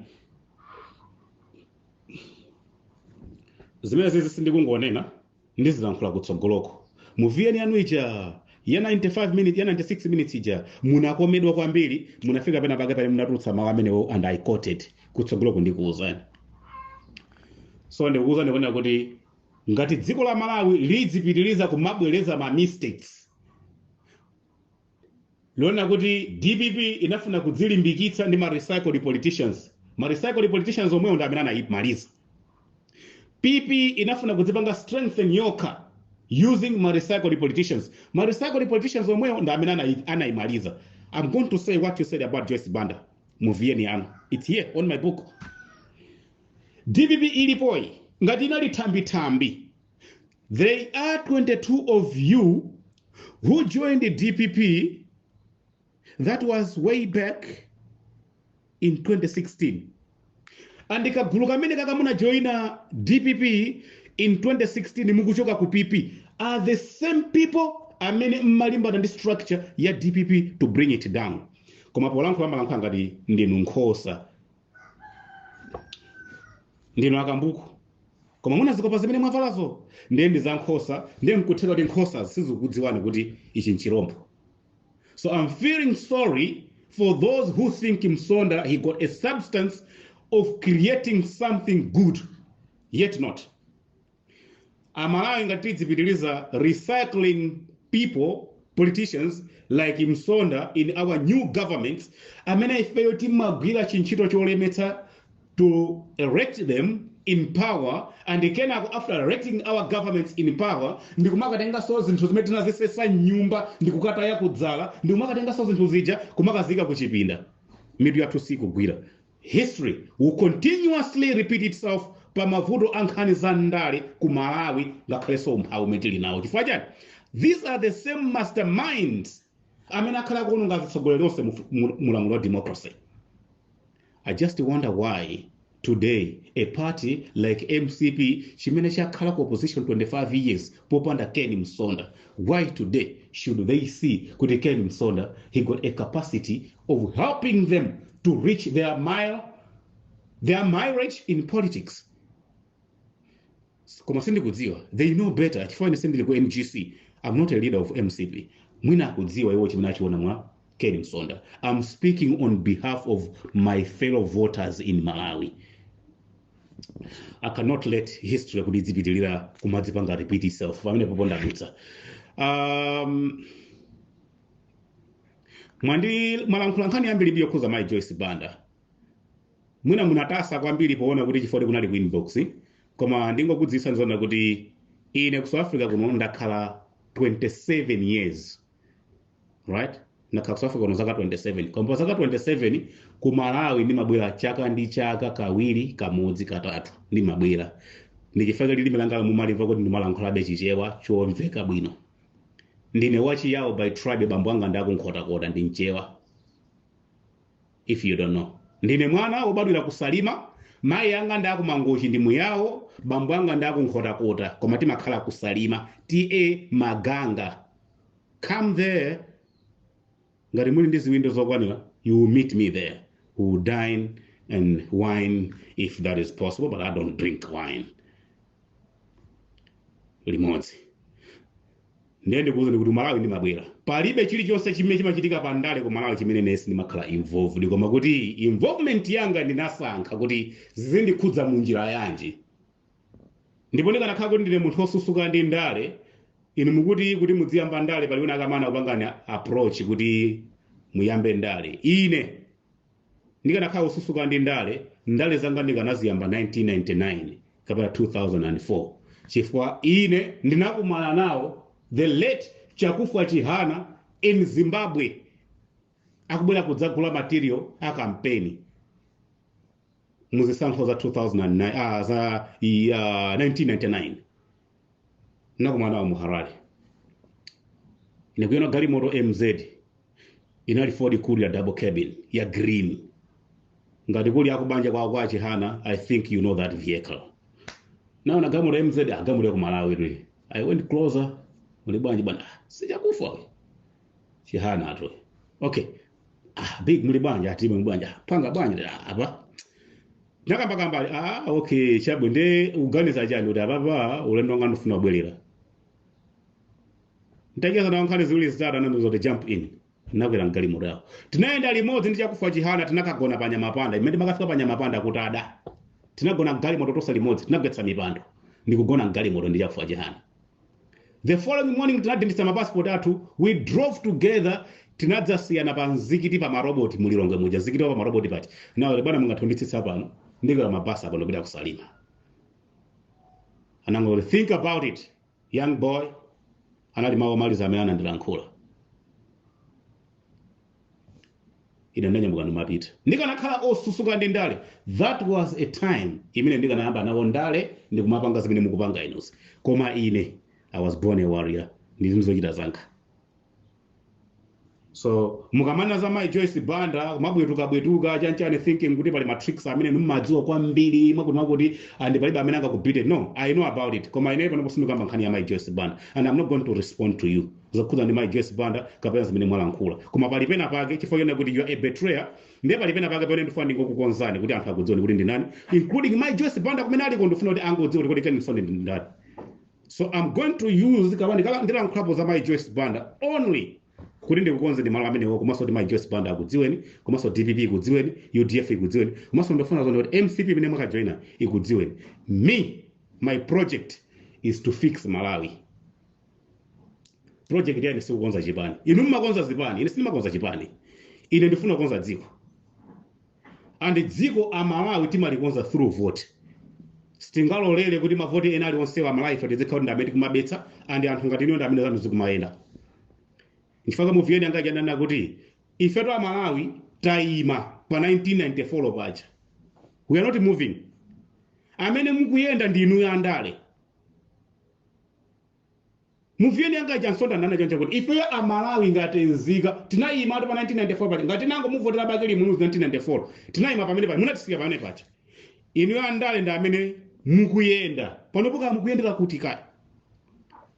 Speaker 2: Zimene zizi sindikungonena, ndizilankhula kutsogoloko. Mu VN yanu ija ya 95 minutes, ya 96 minutes ija, munakomedwa kwambiri, munafika pena pake pamene munatulutsa mawu amenewo, and I quoted. Kutsogoloko ndikuwuzani. So ndikuwuzani kunena kuti ngati dziko la Malawi lidzipitiriza kumabwereza ma mistakes, lona kuti DPP inafuna kudzilimbikitsa ndi ma recycled politicians, ma recycled politicians omwewo ndi amene anayimaliza. PP inafuna kudzipanga strengthen yokha using ma recycled politicians, ma recycled politicians omwewo ndi amene anayimaliza. I'm going to say what you said about Joyce Banda mu VN yanu. It's here on my book. DPP ilipoyi ngati inali thambithambi, there are 22 of you who joined the DPP. That was way back in 2016, and kagulu kamene kakamuna joina DPP in 2016 mukuchoka ku PP are the same people amene mmalimbana ndi structure ya DPP to bring it down. Koma polankhula malankhula ngati ndinu nkhosa, ndinu akambuku, koma muna zikopa zimene mwavalazo ndiye ndi za nkhosa, ndiye nkutheka kuti nkhosa sizikudziwani kuti ichi nchirombo. So I'm feeling sorry for those who think Msonda, he got a substance of creating something good, yet not. Amalawi ngati tidzipitiriza recycling people, politicians like Msonda in our new governments, amene ifeyo timagwira chintchito cholemetsa to erect them. in power, and kenako after erecting our governments in power, ndikumakatenganso zinthu zimene tinazisesa mnyumba ndikukataya kudzala, ndikumakatenganso zinthu zija kumakazika kuchipinda. Mitu yathu sikugwira. History will continuously repeat itself pa mavuto a nkhani za ndale ku Malawi, ngakhalenso umphawi umene tili nawo. Chifukwa chani? These are the same masterminds amene akhala kuononga atsogoleri onse mu lamulo wa democracy. I just wonder why today a party like MCP, chimene chakhala ku opposition 25 years popanda Ken Msonda, why today should they see kuti Ken Msonda, he got a capacity of helping them to reach their mileage in politics? Koma sindikudziwa, they know better, chifukwa ine sindili ku NGC. I'm not a leader of MCP. Mwina akudziwa iwo chimene achiona mwa Ken Msonda. I'm speaking on behalf of my fellow voters in Malawi. I cannot let history kuti idzipitirira kumadzipanga repeat itself. Pamene popo ndadutsa. Mwandi mwalankhula nkhani yambiri yokhuza Mai Joyce Banda. Mwina munatasa kwambiri poona kuti chifukwa kunali ku inbox, koma ndingokudziwitsa nzona kuti ine ku South Africa kuno ndakhala 27 years, right? Ndakhala ku South Africa kuno zaka 27, koma pa zaka 27 ku Malawi ndimabwera chaka ndi chaka, kawiri, kamodzi, katatu ndimabwera. Ndichifukwa lilime langa mumalimva kuti ndimalankhulabe Chichewa chomveka bwino. Ndine wachiyawo by tribe. Bambo anga ndakunkhotakota, ndi Mchewa. If you don't know, ndine mwana wobadwira kuSalima. Mayi anga ndakumangochi, ndi Muyawo. Bambo anga ndakunkhotakota, koma timakhala kuSalima, T/A Maganga. Come there ngati muli ndi ziwindo zokwanira, you will meet me there. We will dine and wine if that is possible, but I don't drink wine. Limodzi ndiye ndikuwuzani kuti Malawi ndimabwera, palibe chilichonse chimene chimachitika pa ndale ku Malawi chimene nesi ndimakhala involved, koma kuti involvement yanga ndinasankha kuti zizindikhudza mu njira yanji. Ndipo ndikanakhala kuti ndine munthu wosusuka ndi ndale, inu mukuti kuti mudziyamba ndale pali wina akamana kupangani approach kuti muyambe ndale. Ine ndikanakhala wosusuka ndi ndale, ndale zanga ndikanaziyamba 1999 kapena 2004, chifukwa ine ndinakumana nawo the late Chakufwa Chihana in Zimbabwe akubwera kudzagula material a kampeni muzisankho za 2009, za 1999. Nakumana nawo mu Harare. Ine kuyona galimoto MZ, inali Ford Courier double cabin ya green. Ngati kuli akubanja kwa Chihana, I think you know that vehicle. Naona galimoto MZ, galimoto ya ku Malawi tu. I went closer. "Muli bwanji bwana?" "Ah, sichakufa we Chihana atu." "Okay, ah, big, muli bwanji?" "Ati muli bwanji?" "Ah, panga bwanji?" "Ah, apa nakamba kamba." "Ah, okay, chabwe. Nde uganiza chani?" Kuti apapa ulendo wanga ndifuna kubwerera. Ntacheza nawo nkhani ziwiri zitatu, anandiuza kuti jump in. Nakwera mgalimoto yawo, tinayenda limodzi ndi Chakufa Chihana. Tinakagona pa Nyamapanda. Imene timakafika pa Nyamapanda kuti ada, tinagona mgalimoto tonse limodzi, tinagwetsa mipando ndikugona mgalimoto ndi Chakufa Chihana. The following morning tinadinditsa mapassport athu, we drove together. Tinadzasiyana pa mzikiti pa Maroboti mulilongwe muja, mzikiti wa pa Maroboti pachi. Nawo, "Bwana, mungathanditsitsa pano, ndikwera mabasi apo ndipita kuSalima." Anangoti, "Think about it, young boy." Anali mawu omaliza amene anandilankhula. Ine ndinanyamuka ndimapita. Ndikanakhala osusuka ndi ndale, that was a time imene ndikanayamba nawo ndale ndikumapanga zimene mukupanga inuzi. Koma ine I was born a warrior, ndi zinthu zochita zanga. So mukamana za Mai Joyce Banda, kumabwetukabwetuka chanchani, thinking kuti pali matricks amene mmadziwa kwambiri mwakuti mwakuti and palibe amene angakubite, no, I know about it. Koma ine panopo sindikamba nkhani ya Mai Joyce Banda, and I'm not going to respond to you zokhudza ndi Mai Joyce Banda kapena zimene mwalankhula. Koma pali pena pake, chifukwa chonena kuti you are a betrayer, ndiye pali pena pake pamene ndifuna ndingokukonzani kuti anthu akudziweni kuti ndi ndani, including Mai Joyce Banda kumene aliko. Ndifuna kuti angodziwa kuti kodi Ken Msonda ndi ndani. So I'm going to use kama ndilankhulapo za Mai Joyce Banda only kuti ndikukonze ndi malo amenewo, komanso kuti Mai Joyce Banda akudziweni, komanso DPP ikudziweni, UDF ikudziweni, komanso ndifuna zone kuti MCP imene mwakajoina ikudziweni. Me, my project is to fix Malawi. Project yani sikukonza chipani. Inu mmakonza zipani, ine sindimakonza chipani. Ine ndifuna kukonza dziko, and dziko amalawi timalikonza through vote. Sitingalolere kuti mavoti ena aliwonsewa Amalawi ife tizikhala kuti ndi amene tikumabetsa, and anthu ngati iniyo ndi amene zanu zikumayenda. Nchifukwa mu VN yanga ija kuti ifetu Amalawi tayima pa 1994 paja. We are not moving. Amene mukuyenda ndi inu andale. Mu VN yanga ija Msonda ndanena choncho kuti ifeyo Amalawi ngati nzika tinayima pa 1994 paja. Ngati tinangomuvotera Bakili Muluzi 1994, tinayima pamene paja, munatisiya pamene paja. Inu andale ndi amene mukuyenda panopo. Kaya mukuyendera kuti kaya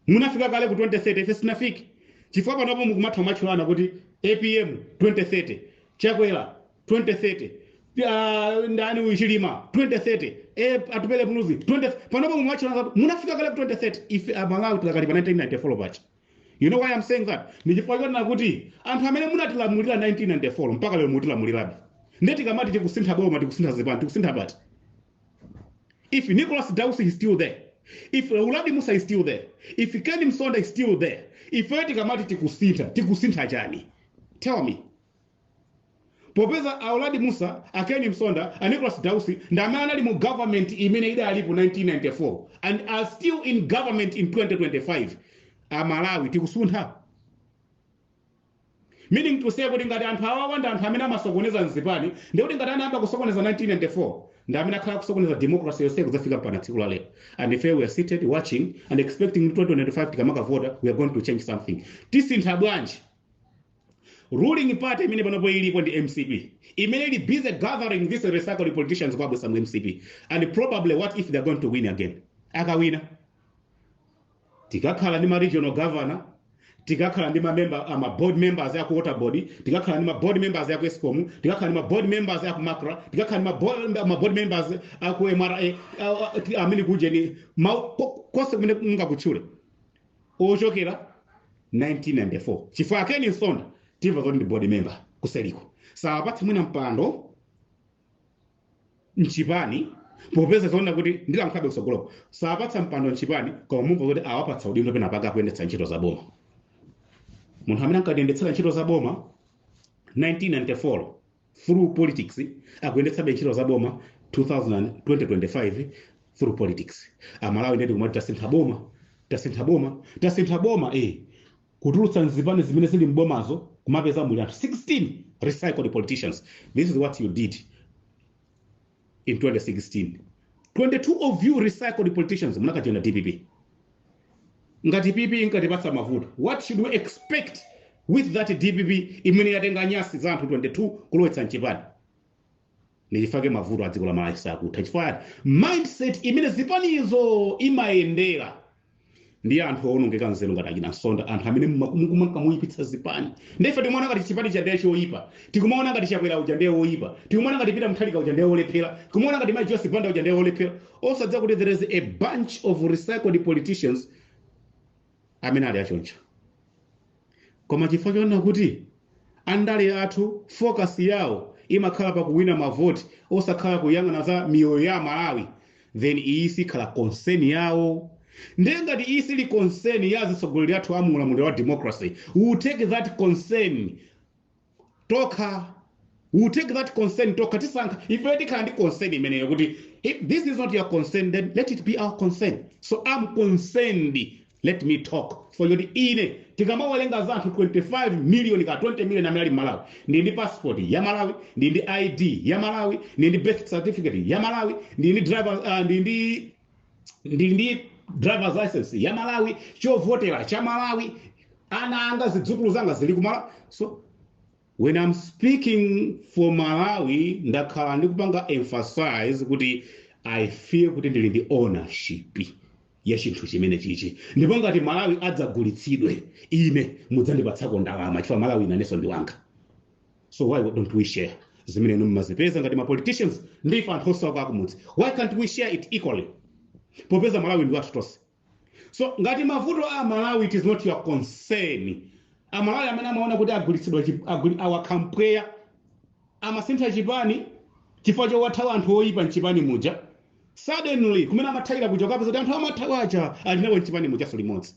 Speaker 2: munafika kale ku 2030, ife sitinafike, chifukwa panopo mukumatha matchulana kuti APM 2030, Chakwera 2030, ndani uyu, Chilima 2030, Atupele Muluzi 20. Panopo mumatchulana kuti munafika kale ku 2030. Ife Amalawi tilakali pa 1994 paja. You know why I'm saying that? Ndi chifukwa chonena kuti anthu amene munatilamulira 1994 mpaka lero mutilamulirabe. Ndiye tikamati tikusintha boma, tikusintha zipani, tikusintha pati if Nicholas Dausi is still there, if Uladi Musa is still there, if Ken Msonda is still there? Ife tikamati tikusintha, tikusintha chani? Tell me. Popeza Auladi Musa, Akeni Msonda, a Nicholas Dausi ndi amene anali mu government imene idalipo 1994 and are still in government in 2025, Amalawi tikusuntha? Meaning to say kuti ngati anthu awawa ndi anthu amene amasokoneza mzipani, ndikuti ngati anayamba kusokoneza 1994, ndi amene akhala kusokoneza democracy yonse kudzafika pana tsiku la lero. And if we are seated watching and expecting 2025 tikamakavota we are going to change something, tisintha bwanji? Ruling party imene panopo ilipo ndi MCP, imene ili busy gathering these recycled politicians kuwabwesa mu MCP. And probably, what if they're going to win again? Akawina, tikakhala ndi ma regional governor, tikakhala ndi ma member, ma board members aku Water Board, tikakhala ndi ma board members aku ESCOM, tikakhala ndi ma board members aku MACRA, tikakhala ndi ma board members aku MRA, amene kujeni konse kumene mungakutchule ochokera 1994, chifukwa Akeni Msonda timva zoti ndi board member kuseliko. Sawapatse mwina mpando mchipani, popeza zoona kuti ndilankhabe kusogoloko, sawapatsa mpando mchipani, koma mumva kuti awapatsa udindo pena pake akuyendetsa ntchito za boma. Munthu amene ankatiyendetsera ntchito za boma 1994 through politics akuyendetsabe ntchito za boma 2000 2025 through politics. Amalawi ndeti kumati tasintha boma, tasintha boma, tasintha boma, kutulutsa nzipani zimene zili mbomazo, kumapeza muli anthu 16 recycled politicians. This is what you did in 2016. 22 of you recycled politicians munakajoina DPP. Ngati PP inkatipatsa mavuto, what should we expect with that DPP imene yatenga nyasi za anthu 22 kulowetsa mchipani? Ndichifake mavuto a dziko la Malawi sakutha, chifukwa mindset imene zipanizo imayendera ndi anthu owonongeka nzeru ngati achina Msonda, anthu amene mukumuyipitsa zipani. Ndife timaona ngati chipani cha ndiye choyipa, tikumaona ngati Chakwera uja ndiye woyipa, tikumaona ngati Peter Mutharika uja ndiye wolephera, tikumaona ngati Mai Joyce Banda uja ndiye wolephera, osadziwa kuti there is a bunch of recycled politicians amene ali achoncho. Koma chifukwa choona kuti andale athu focus yawo imakhala pakuwina mavoti, osakhala kuyang'ana za miyoyo ya Malawi, then iyi sikhala concern yawo. Ndiye ngati iyi sili concern ya atsogoleri athu a mulamuliro wa democracy, we will take that concern tokha. We will take that concern tokha. Tisankha ife, tikhala ndi concern imeneyo kuti if this is not your concern, then let it be our concern. So I'm concerned, let me talk for yoti ine tikamawerenga za anthu 25 million ka 20 million amene ali Malawi, ndi ndi passport ya Malawi, ndi ndi ID ya Malawi, ndi ndi birth certificate ya Malawi, ndi ndi driver's license ya Malawi, chovotera cha Malawi, ana anga, zidzukulu zanga zili ku Malawi. So when I'm speaking for Malawi, ndakhala ndikupanga emphasize kuti I feel kuti ndili ndi ownership ya chinthu chimene chichi. Ndipo ngati Malawi adzagulitsidwe, ine mudzandipatsako ndalama, chifukwa Malawi inanenso ndi wanga. So why don't we share zimene inu mmazipeza ngati ma politicians, ndife anthu osauka akumudzi? Why can't we share it equally, popeza Malawi ndi wathu tonse? So ngati mavuto a Malawi, it is not your concern. Amalawi amene amaona kuti agulitsidwa awakhampweya, amasintha chipani chifukwa chowathawa anthu oyipa mchipani muja. Suddenly kumene amathawira kuja ukapeza kuti anthu amathawa aja ali nawo mchipani mujaso limodzi.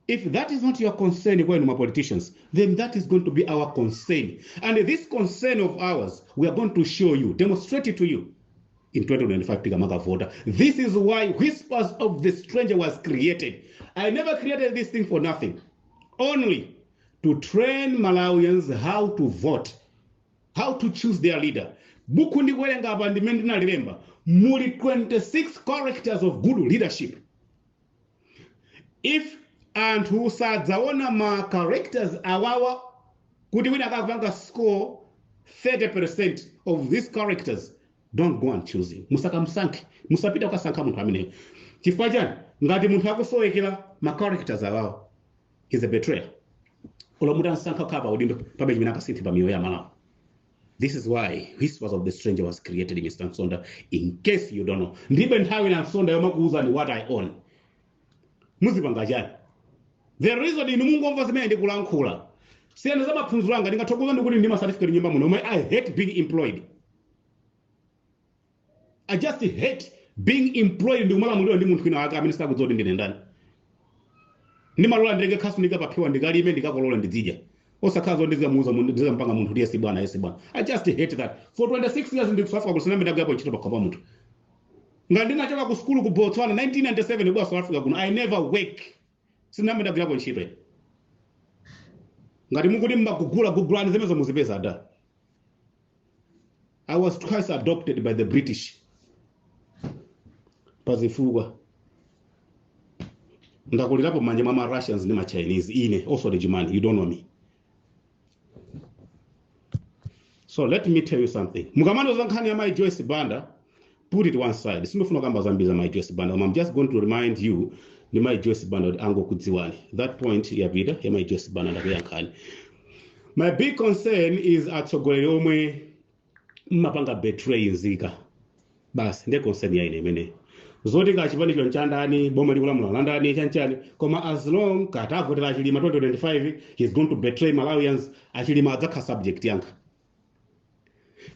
Speaker 2: If that is not your concern kwenu ma politicians, then that is going to be our concern. And this concern of ours, we are going to show you, demonstrate it to you. In 2025 tikamakavota. This is why Whispers of the Stranger was created. I never created this thing for nothing, only to train Malawians how to vote, how to choose their leader. Buku ndikuwerenga apa, ndimene ndinalilemba, muli 26 characters of good leadership. If anthu sadzaona ma characters awawa, kuti wina akakupanga score 30% of these characters, don't go and choose him. Musakamusankhe, musapita kukasankha munthu ameneyo. Chifukwa chani? Ngati munthu akusowekera ma characters awawa, he's a betrayer. Olo mutansankha kukhala pa udindo, pabe chimene akasinthe pa miyoyo ya Malawi. This is why Whispers of the Stranger was created, Mr Msonda, in case you don't know. Ndibe nthawi na Msonda yomakuuzani what I own. Muzipanga chani? The reason inu mungomva zimene ndikulankhula, siyana za maphunziro anga, ndingathokoza ndikuti ndi ma certificate nyumba muno. I hate being employed. I just hate being employed ndikumalamulidwa ndi munthu wina wake amene sakudziwa kuti ndine ndani. Ndimalola ndilenge khasu, ndikapaphiwa, ndikalime, ndikakolola, ndizidya, osakhala zoti ndizimuuza, ndizimpanga munthu kuti yes bwana, yes bwana. I just hate that. For 26 years ndi ku South Africa, kusinambe ndagwirapo ntchito pakhomo pa munthu. Ngati ndinachoka ku sukulu ku Botswana 1997 kubwa South Africa kuno, I never work, sinambe ndagwirapo ntchito. Ngati mukuti mmagugula, gugulani zimenezo, muzipeza da. I was twice adopted by the British pazifukwa. Ndakulirapo manja mwa ma Russians ndi ma Chinese. Ine also the German, you don't know me. So let me tell you something. Mukamandiuza nkhani ya Mai Joyce Banda, put it one side. Sindifuna kamba zambiri za Mai Joyce Banda. I'm just going to remind you ndi Mai Joyce Banda kuti angokudziwani. That point yapita ya Mai Joyce Banda, ndakuyankhani. My big concern is atsogoleri omwe mmapanga betray nzika. Basi, ndiye concern ya ine imene. Zoti ka chipanicho nchandani, boma likulamula landani, chanchani, koma as long katavotera Achilima 2025, he's going to betray Malawians. Achilima adzakhala subject yanga.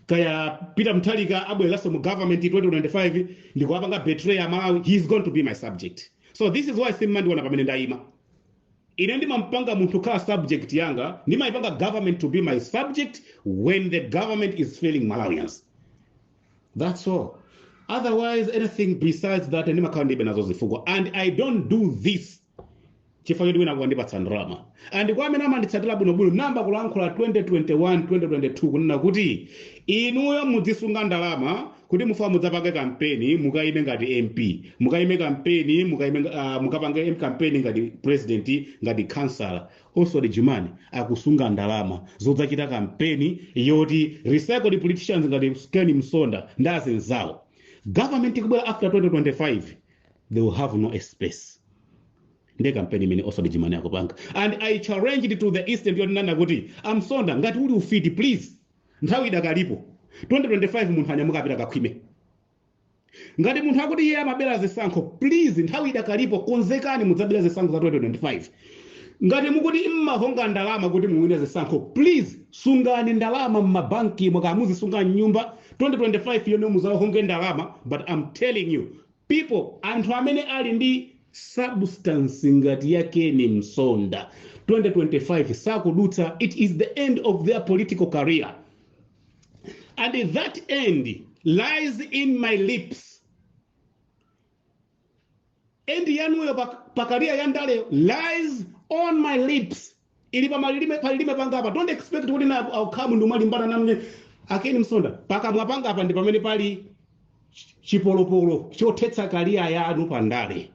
Speaker 2: Kaya Peter Mutharika abwereranso mu government 2025 ndikuwapanga betray ya Malawi, he is going to be my subject. So this is why simmandiona pamene ndayima. Ine ndimampanga munthu kukhala subject yanga, ndimayipanga government to be my subject when the government is failing Malawians. That's all. Otherwise, anything besides that, ndimakhala ndibe nazo zifukwa. And I don't do this chifukwa choti wina akundipatsa ndalama. And kwa amene amanditsatira bwinobwino, namba kulankhula 2021, 2022 kunena kuti inuyo mudzisunga ndalama kuti mufa mudzapange kampeni, mukayime ngati MP, mukayime kampeni, mukayime, mukapange kampeni ngati president, ngati councillor. Also the German akusunga ndalama zodzachita kampeni yoti recycled politicians ngati Ken Msonda ndi azinzawo, government ikubwera after 2025, they will have no space. Ndiye kampeni imene also the German akupanga. And I challenged to the extent yonena kuti amsonda, ngati uli ufiti, please, nthawi idakalipo. 2025 munthu anyamuka apita kakhwime. Ngati munthu akuti iye amabera zisankho, please, nthawi idakalipo, konzekani, mudzabera zisankho za 2025. Ngati mukuti mmahonga ndalama kuti muwine zisankho, please, sungani ndalama mmabanki, mukamuzisunga mnyumba. 2025 yone muzahonge ndalama. But I'm telling you people, anthu amene ali ndi substance ngati ya Ken Msonda, 2025 sakudutsa. It is the end of their political career, and that end lies in my lips. End yanuyo pa career ya ndale lies on my lips, ili pamalilime, palilime pangapa. Don't expect kuti na aukhamu ndi umalimbana namne akeni Msonda. Pakamwa pangapa ndi pamene pali chipolopolo chothetsa career yanu pandale.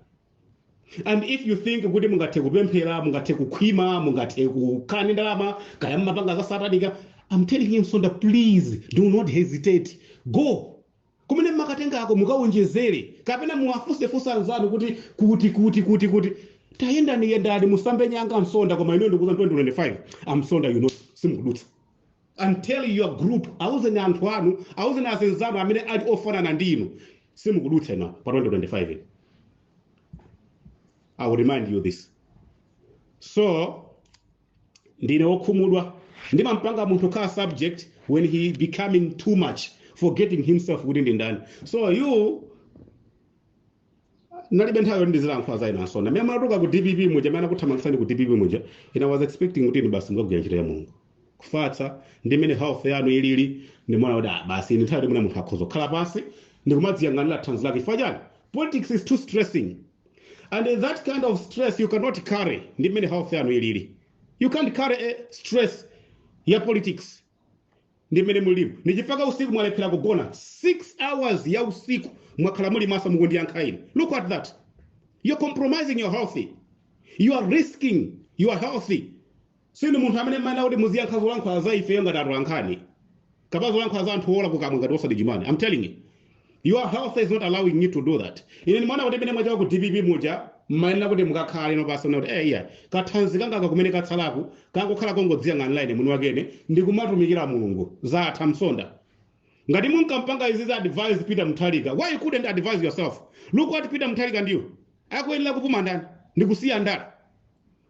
Speaker 2: And if you think kuti mungathe kupemphera, mungathe kukhwima, mungathe kukhala ndi ndalama, kaya mmapanga za satanika, I'm telling you, Msonda, please do not hesitate. Go kumene mmakatengako, mukawonjezere, kapena muwafunsefunse anzanu kuti kuti tayendani, yendani, musambe nyanga, Msonda. Koma ino ndikuza 2025, amsonda, you know simukudutsa. And tell your group, auzeni anthu anu, auzeni azinzanu amene ali ofanana ndi inu, simukudutsa ino pa 2025. I will remind you this. So ndine wokhumudwa. Ndimampanga munthu khala subject when he becoming too much, forgetting himself kuti ndi ndani. So you nalibe nthawi yoti ndizilankhula za inu ansonda. Mmene munatuluka ku DPP muja, mmene akuthamangisani ku DPP muja, ine was expecting kuti inu basi mukagwira ntchito ya Mulungu, kufatsa ndi mmene health yanu ilili. Ndimaona kuti, ah, basi, ine nthawi yoti mwina munthu akhoza kukhala pansi. Ndikumadziyang'anira thanzi lake. Chifukwa chani? Politics is too stressing, and that kind of stress you cannot carry. Ndi mmene health yanu ilili, you can't carry a stress ya politics. Ndi mmene mulimo. Ndichifukwa usiku mwalephera kugona 6 hours ya usiku, mwakhala muli maso mukundiyankha ine. Look at that. You're compromising your health, you are risking your health. Sinu munthu amene mmene kuti muziyankha zolankhula za ifeyo ngati atolankhani kapena zolankhula za anthu ola kukamwa ngati osati chimani. I'm telling you, your health is not allowing you to do that. Ine ndimaona kuti imene mwachoka ku DPP muja, mmayenera kuti mukakhale no pasi kuti iya, kathanzi kangaka kumene katsalaku kangokhala kongodziyang'anira ine mwini wakene ndikumatumikira Mulungu. Zatha, Msonda. Ngati munkampanga izi za advise Peter Mutharika, why you couldn't advise yourself? Look what Peter Mutharika ndiyo akuyenera kupuma ndani ndikusiya ndani.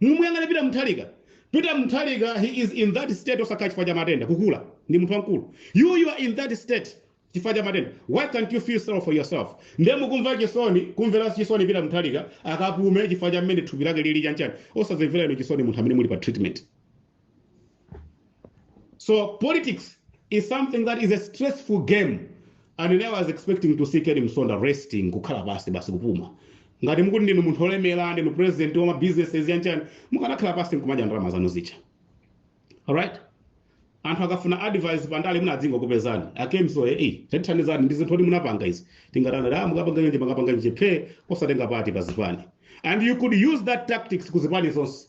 Speaker 2: Mumuyang'ane Peter Mutharika. Peter Mutharika, he is in that state osakhala chifukwa cha matenda, kukula, ndi munthu wamkulu. You are in that state chifukwa cha matenda. Why can't you feel sorry for yourself? Ndiye mukumva chisoni, kumvera chisoni Peter Mutharika akapume chifukwa cha mmene thupi lake lili chanchani, osazimvera inu chisoni, munthu amene muli pa treatment. So politics is something that is a stressful game, and I was expecting to see Ken Msonda resting, kukhala pasi basi, kupuma. Ngati mukuti ndinu munthu olemera, ndinu president wa businesses yanchani, mukanakhala pasi nkumadya ndalama zanu zicha. Alright, anthu akafuna advice pandale munadzingo kupezani akemso, tatithandizani ndi zinthu oti munapanga izi, tingatana, mukapanga nje, mukapanga nje phe, osatenga pati pa zipani. And you could use that tactics kuzipani zonse,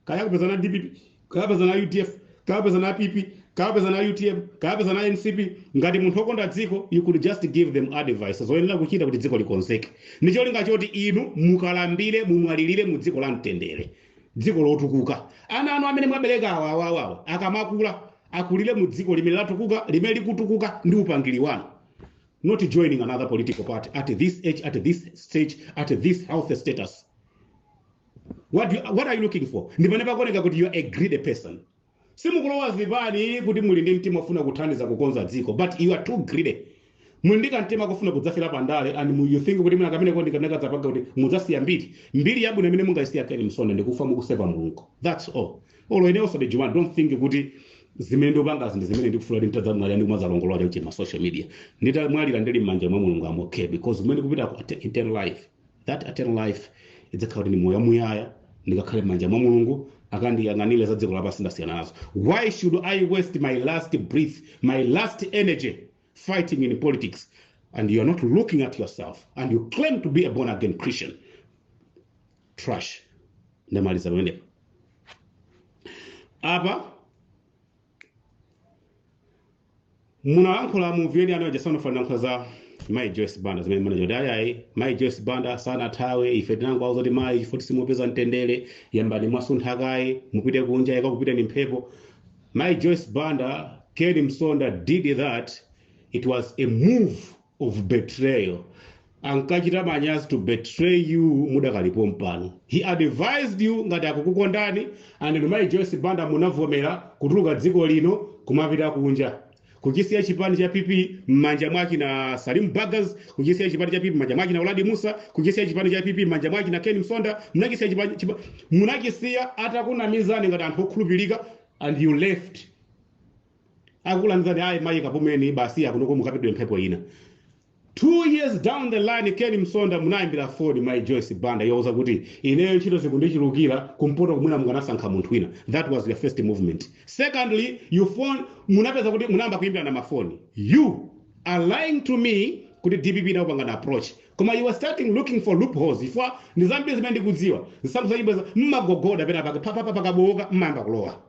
Speaker 2: kaya kupezana DPP, kaya kupezana UDF, kaya kupezana PP, kaya kupezana UTM, kaya kupezana MCP. Ngati munthu wokonda dziko, you could just give them advice zoyenera kuchita kuti dziko likonzeke, ndi cholinga choti inu mukalambire, mumwalirire mu dziko la mtendere, dziko lotukuka. Ana anu amene mwabereka awa awawawa akamakula, akulire mu dziko limene latukuka, limene likutukuka ndi upangiri wanu, not joining another political party at this age, at this stage, at this health status. What are you looking for? Ndipane pakuoneka kuti you are a greedy person. Simukulowa zipani kuti muli ndi mtima ofuna kuthandiza kukonza dziko, but you are too greedy. Muli ndi kamtima kofuna kudzafera pandale, and you think kuti mwina kameneko ndikamene kadzapanga kuti mudzasiya mbiri, mbiri yabwino imene mungayisiya, Ken Msonda, ndikufa mukuseva Mulungu. That's all. Olo ine osati Juma, don't think kuti zimene ndikupangazi ndi zimene ndikufuna kuti ntadzamwalira ndi kumadzalongolola chonchi ma social media. Nditamwalira ndili m'manja mwa Mulungu, am okay, because kumene kupita ku eternal life, that eternal life idzakhala kuti ndi moyo wamuyaya. Ndikakhale m'manja mwa Mulungu, akandiyang'anire. Za dziko lapansi ndasiyana nazo. Why should I waste my last breath, my last energy fighting in politics? And you are not looking at yourself, and you claim to be a born again Christian. Trash. Ndamaliza pamenepo. Apa munalankhula mu VN yanu jasanofanira nkhula za Mai Joyce Banda, zimene manager kuti ayayi, Mai Joyce Banda sanathawe. Ife tinangowauza kuti mayi, chifukwa simupeza mtendere, yambani mwasuntha kaye, mupite kunja, ikakupita ni mphepo. Mai Joyce Banda, Ken Msonda did that. It was a move of betrayal. Ankachita manyazi to betray you mudakalipo mpano. He advised you ngati akukukondani, and Mai Joyce Banda munavomera kutuluka dziko lino kumapita kunja, kuchisiya chipani cha PP m'manja mwake na Salim Bagas, kuchisiya chipani cha PP m'manja mwake na Uladi Musa, kuchisiya chipani cha PP m'manja mwake na Ken Msonda. Munachisiya chipani munachisiya atakunamizani ngati anthu okhulupirika, and you left. Akulanizani, ayi mayi, kapumeni basi, akunoko mukapidwe mphepo ina. 2 years down the line, Ken Msonda munayimbira foni Mai Joyce Banda, yowuza kuti ineyo ntchito zikundichulukira kumpoto, kumwina mukanasankha munthu wina. That was your first movement. Secondly, you phone, munapeza kuti munayamba kuyimbira na mafoni. You are lying to me kuti DPP inakupanga approach, koma you are starting looking for loopholes. Ifwa ndi zambiri zimene ndikudziwa, zisankho zachibweza mmagogoda pena pake papapa pakabowoka, mmayamba kulowa.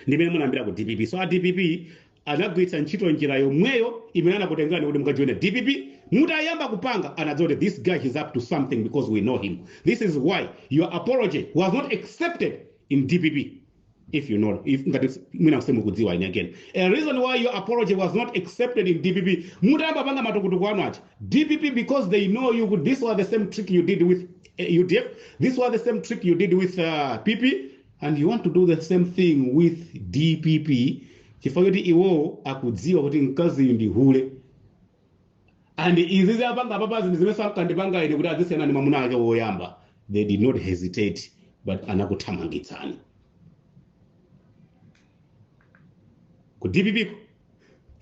Speaker 2: Ndimene munayambira ku DPP. So a DPP anagwiritsa ntchito njira yomweyo imene anakutengerani kuti mukajoine DPP. Mutayamba kupanga, anadziwa kuti this guy is up to something because we know him. This is why your apology was not accepted in DPP. If you know, if ngati mwina simukudziwa, ine again, a reason why your apology was not accepted in DPP, mutayamba panga matukutuku anu aja, DPP, because they know you, this was the same trick you did with UDF, this was the same trick you did with PP, and you want to do the same thing with DPP, chifukwa kuti iwowo akudziwa kuti mkaziyu ndi hule, and izi ziyapanga papazi ndi zimene sankandipanga ine kuti azisiyana ndi mwamuna ake woyamba. They did not hesitate, but anakuthamangitsani ku DPP ko.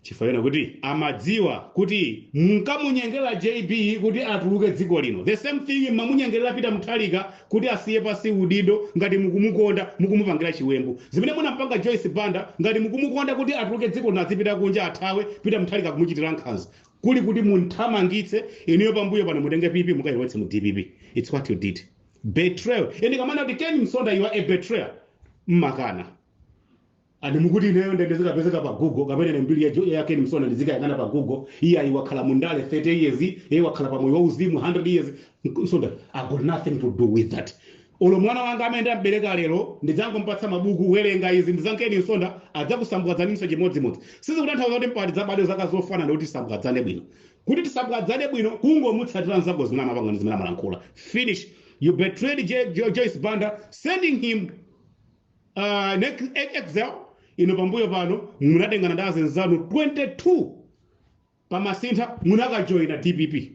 Speaker 2: Chifukwa chona kuti amadziwa kuti munkamunyengerera JB kuti atuluke dziko lino. The same thing mamunyengerera Peter Mutharika kuti asiye pasi udindo ngati mukumukonda, mukumupangira chiwembu. Zimene munampanga Joyce Banda ngati mukumukonda kuti atuluke dziko lino, azipita kunja, athawe, Peter Mutharika kumuchitira nkhanza. Kuli kuti munthamangitse inuyo pambuyo pano mutenge PP mukayilowetse mu DPP. It's what you did. Betrayal. Ine kamana kuti Ken Msonda, you are a betrayer. Mmakana. And mukuti ineyo nde ndizikapezeka pa Google kapena ine mbiri ya Ken Msonda ndizikayang'ana pa Google. Iye ayi, wakhala mundale 30 years, iye wakhala pa moyo wauzimu 100 years. Msonda, I got nothing to do with that. Olo mwana wanga amene ndambereka lero ndidzangompatsa mabuku, werenga izi, ndi za Ken Msonda, adzakusambwadzaninso chimodzimodzi. Sizikutanthauza kuti mpati dzabadwe zaka zofanana kuti tisambwadzane bwino. Kuti tisambwadzane bwino, kungomutsatira nzako zimene amapanga ndi zimene amalankhula. Finish. You betrayed Joyce Banda, sending him exile. Ino pambuyo pano munatengana ndi azinzanu 22 pamasintha, munakajoyina DPP.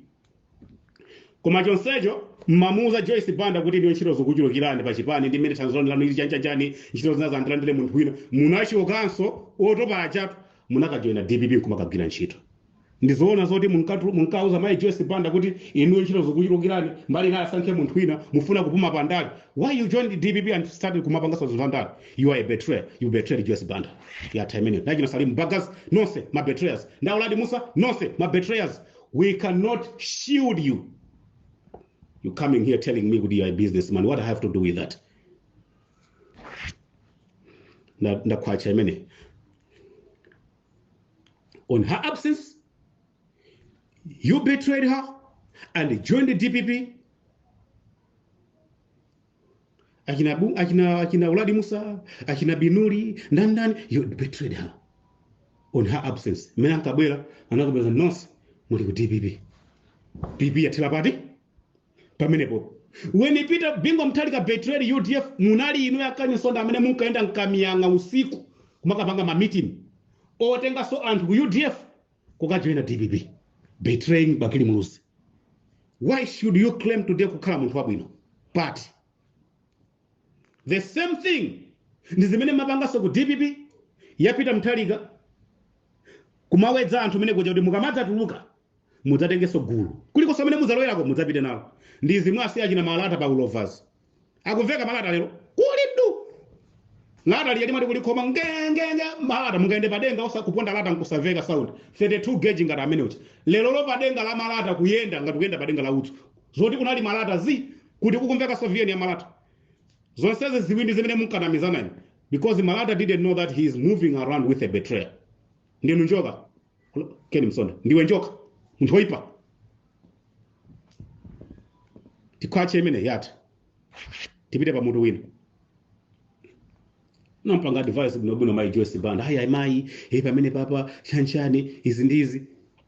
Speaker 2: Koma chonsecho mmamuuza Joyce Banda kuti ndiyo ntchito zikuchulukirani pa chipani ndi mmene thandizo lanu ili chanchachani, ntchito zina zandilandire munthu wina. Munachokanso otopa achatu, munakajoyina DPP nkumakagwira ntchito. Ndizoona zoti munkauza mayi Joyce Banda kuti inuyo ntchito zikuchulukirani, mbali inayo asankhe munthu wina, mufuna kupuma pandale. Why you joined DPP and started kumapangaso zinthu zandale? You are a betrayer. You betrayed Joyce Banda. Yatha imeneyo. Nachina Salim Bagas, nonse ma betrayers. Ndi a Uladi Mussa, nonse ma betrayers. We cannot shield you. You coming here telling me kuti you are a businessman. What I have to do with that? Ndakhwacha imene. On her absence, you betrayed her and joined the DPP. Achina, achina Uladi Mussa, achina Binuli, ndani, you betrayed her on her absence. Mene ankabwera, anakubweza nonse muli ku DPP. PP yathera pati? Pamenepo. When Peter Bingu Mutharika betrayed UDF, munali inu a Ken Msonda amene munkaenda mkamiyanga usiku kumakapanga ma meeting otenganso anthu ku UDF kukajoina DPP, betraying Bakili Muluzi. Why should you claim today kukhala munthu wabwino? But the same thing ndi zimene mapanganso ku DPP ya Peter Mutharika, kumawedza anthu mene kuja kuti mukamadzatuluka mudzatengenso gulu kulikonse amene mudzalowerako mudzapite nawo. Ndi zimwe asiya achina malata pa ulovers. Akumveka malata lero kuli du lata liya limati kulikhoma ngengenge malata, mungaende padenga osa kuponda lata nkusamveka sound 32 gauge ngati amene ucha. Lero lo padenga la malata kuyenda ngati kuyenda padenga la udzu, zoti kunali malata zi kuti kukumveka sovieni ya malata. Zonsezi ziwindi zimene munkanamizana inu, because Malata didn't know that he is moving around with a betrayer. Ndinu njoka, Ken Msonda, ndiwe njoka, munthu woipa. Tikhwache imene yatha, tipite pamutu wina. Nampanga advice bwinobwino mayi Joyce Banda, ayi ayi mayi, hey, pamene papa chanchani izi ndizi.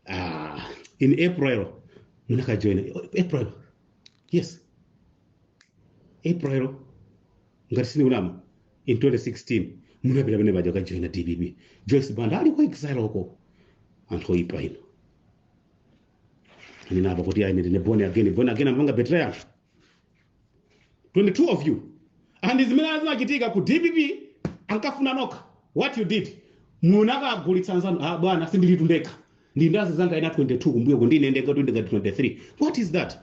Speaker 2: Ah, in April munakajoina. April, yes, April ngati sindikunama, in 2016 munapita pamene paja kajoina DPP. Joyce Banda ali ku exile uko. Anthu oipa ino. Anena apa kuti ayi, ndine born again. Born again amapanga betrayal. 22 of you. And zimene zinachitika ku DPP ankafuna nokha. What you did, munakagulitsa nzanu. Ah bwana, sindilitu ndekha, ndi ndazi zanga ina 22 kumbuyo kundine ndeka 20 23. What is that?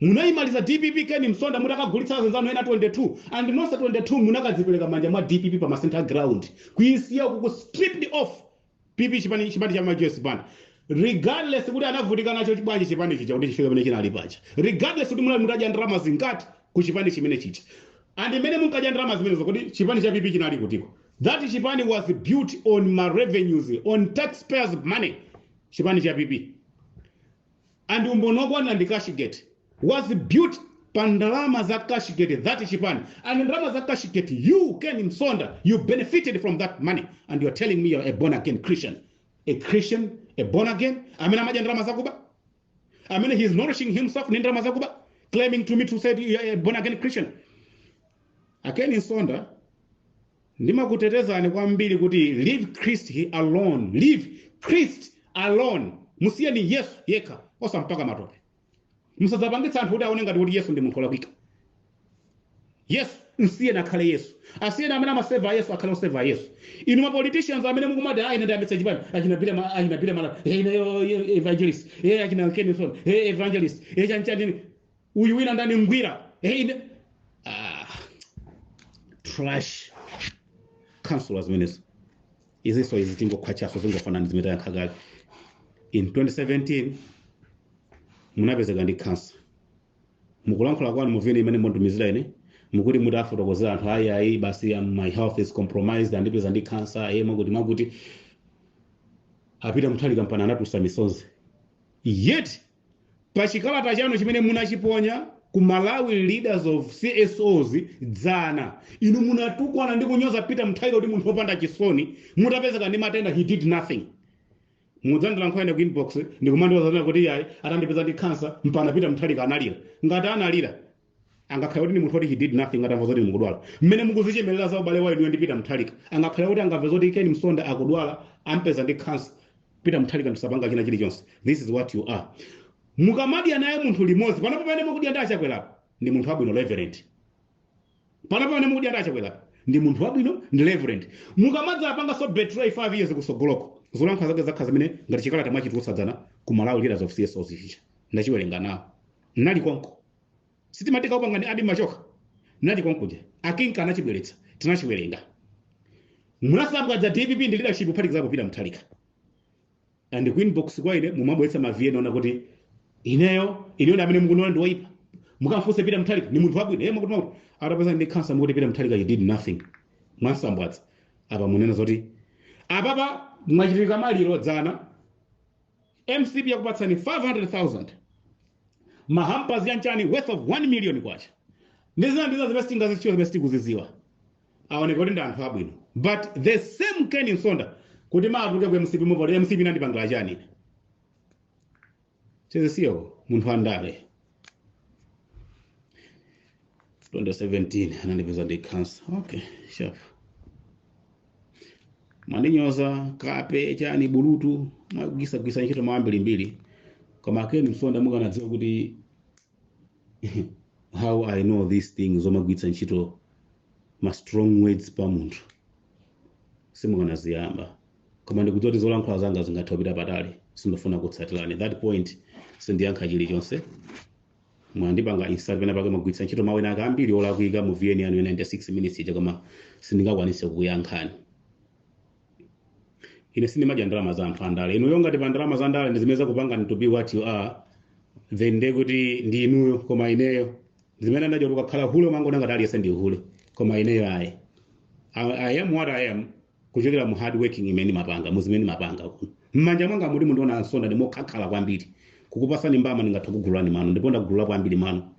Speaker 2: Munayimaliza DPP, Ken Msonda, mutakagulitsa nzanu ena 22, and nonse 22 munakadzipereka manja mwa DPP pa center ground, kuisiya uku, stripped off PP, chipani cha ma Joyce Banda. Regardless kuti anavutika nacho bwanji chipani chicha kuti chifike pamene chinali pacha, regardless kuti munali mutadya ndalama zingati ku chipani chimene chicha, and imene munkadya ndalama zimenezo, kuti chipani cha PP chinali kutiko? That chipani was built on ma revenues, on taxpayers' money, chipani cha PP. And umboni wokwanira ndi Cashgate was built pa ndalama za Cashgate, that chipani. And ndalama za Cashgate, you Ken Msonda, you benefited from that money, and you're telling me you're a born again Christian. A Christian, a born again amene amadya ndalama zakuba, amene he is nourishing himself ndi ndalama zakuba, claiming to me to say you are a born again Christian. A Ken Msonda, ndimakutetezani kwambiri kuti leave Christ alone, leave Christ alone. Musiyeni Yesu yekha, osampaka matope. Musadzapangitsa anthu kuti aone ngati kuti Yesu ndi munthu wolakwika. Yesu Msiyeni akhale Yesu. Asiyeni amene amaseva Yesu akhale oseva Yesu. Inu ma politicians amene mukumati, "Ah, ine ndayambitsa chipani," achina Billy, achina Billy Malata, "Hey, ine evangelist, hey," achina Kenison, "Hey, evangelist, hey," chanchani, uyu wina ndani, Ngwira, "Hey, ine," ah, trash councillors zimenezo. Izinso izi tingokhwachaso, zingofanana zimene tayankha kale. In 2017 munapezeka ndi cancer. Mukulankhula kwanu muvene imene mwatumizira ine, mukuti mutafotokozera anthu, "Ayi, ayi, basi, my health is compromised, andipeza ndi cancer," ayi, mwakuti mwakuti apita Mutharika mpana anatulutsa misozi. Yet pachikalata chanu chimene munachiponya ku Malawi Leaders of CSOs dzana, inu munatukwana ndi kunyoza Peter Mutharika kuti munthu wopanda chisoni, mutapezeka ndi matenda he did nothing. Mudzandilankhula ine ku inbox ndikumandiwazana kuti yayi, atandipeza ndi cancer mpana Peter Mutharika analira. Ngati analira, angakhale kuti ndi munthu woti he did nothing atamva zoti mukudwala? Mmene mukuzichemerera za ubale wa inuyo ndi Peter Mutharika, angakhale kuti angamve zoti Ken Msonda akudwala, ampeza ndi cancer, Peter Mutharika ndisapanga china chilichonse? This is what you are. Mukamadya naye munthu limodzi panopo, pamene mukudya ndi Achakwerapo, ndi munthu wabwino, reverend. Panopo pamene mukudya ndi Achakwerapo, ndi munthu wabwino, ndi reverend. Mukamadza apanga so betray 5 years kusogoloko, zolankhula zake zakha zimene ngati chikalata mwachitulutsa dzana ku Malawi Leaders of CSOs chicha. Ndachiwerenga nawo, nali konko. Sitimatika upanga ndi adi machoka, nali konkuja. Akinka anachibweretsa, tinachiwerenga. Munasambwadza DPP ndi leadership kuphatikizapo Peter Mutharika. And ku inbox kwa ine mumabweretsa ma VN ona kuti ineyo, ineyo ndi amene mukunola ndi woyipa, mukamfunse Peter Mutharika ni munthu wabwino. Mukuti makuti atapeza ndi cancer, mukuti Peter Mutharika he did nothing. Mwasambwadza. Apa munena zoti apapa mwachitika maliro dzana, MCP yakupatsani 500,000, ma hampers yanchani worth of 1 million kwacha, ndi zina ndizo zimene sitingazichiwa, zimene sitikuziziwa. Aoneka kuti ndi anthu abwino. But the same Ken Msonda kuti maatuluke ku MCP, mupoti MCP inandipangila chani ine? Chezisiyo munthu andale 2017 anandipeza ndi cancer. Okay, sharp. Mwandinyoza kape chani bulutu, mwagwisagwisa ntchito mawu ambirimbiri. Koma Ken Msonda, mukanadziwa kuti how I know these things, zomagwiritsa ntchito ma strong words pa munthu, simukanaziyamba. Koma ndikudziwa kuti zolankhula zanga zingathe kupita patali, sindofuna kutsatirani that point. Sindiyankha chilichonse. Mwandipanga insult pena pake, mwagwiritsa ntchito mawu ena ake ambiri olakwika mu VN yanu ya 96 minutes ija, koma sindingakwanise kukuyankhani. Ine sindimadya ndalama za anthu andale. Inuyo ngati pa ndalama za ndale ndi zimene zakupangani to be what you are, then ndiye kuti ndi inuyo. Koma ineyo zimene ndadya, kuti ukakhala hule umangoona ngati aliyense ndi hule, koma ineyo ayi. I am what I am kuchokera mu hard working imene mapanga, mu zimene mapanga kuno. Mmanja mwanga muli mundiona Nsonda ndi mokhakhala kwambiri. Kukupasani mbama ndingathe kugululani mano, ndipo ndagulula kwambiri mano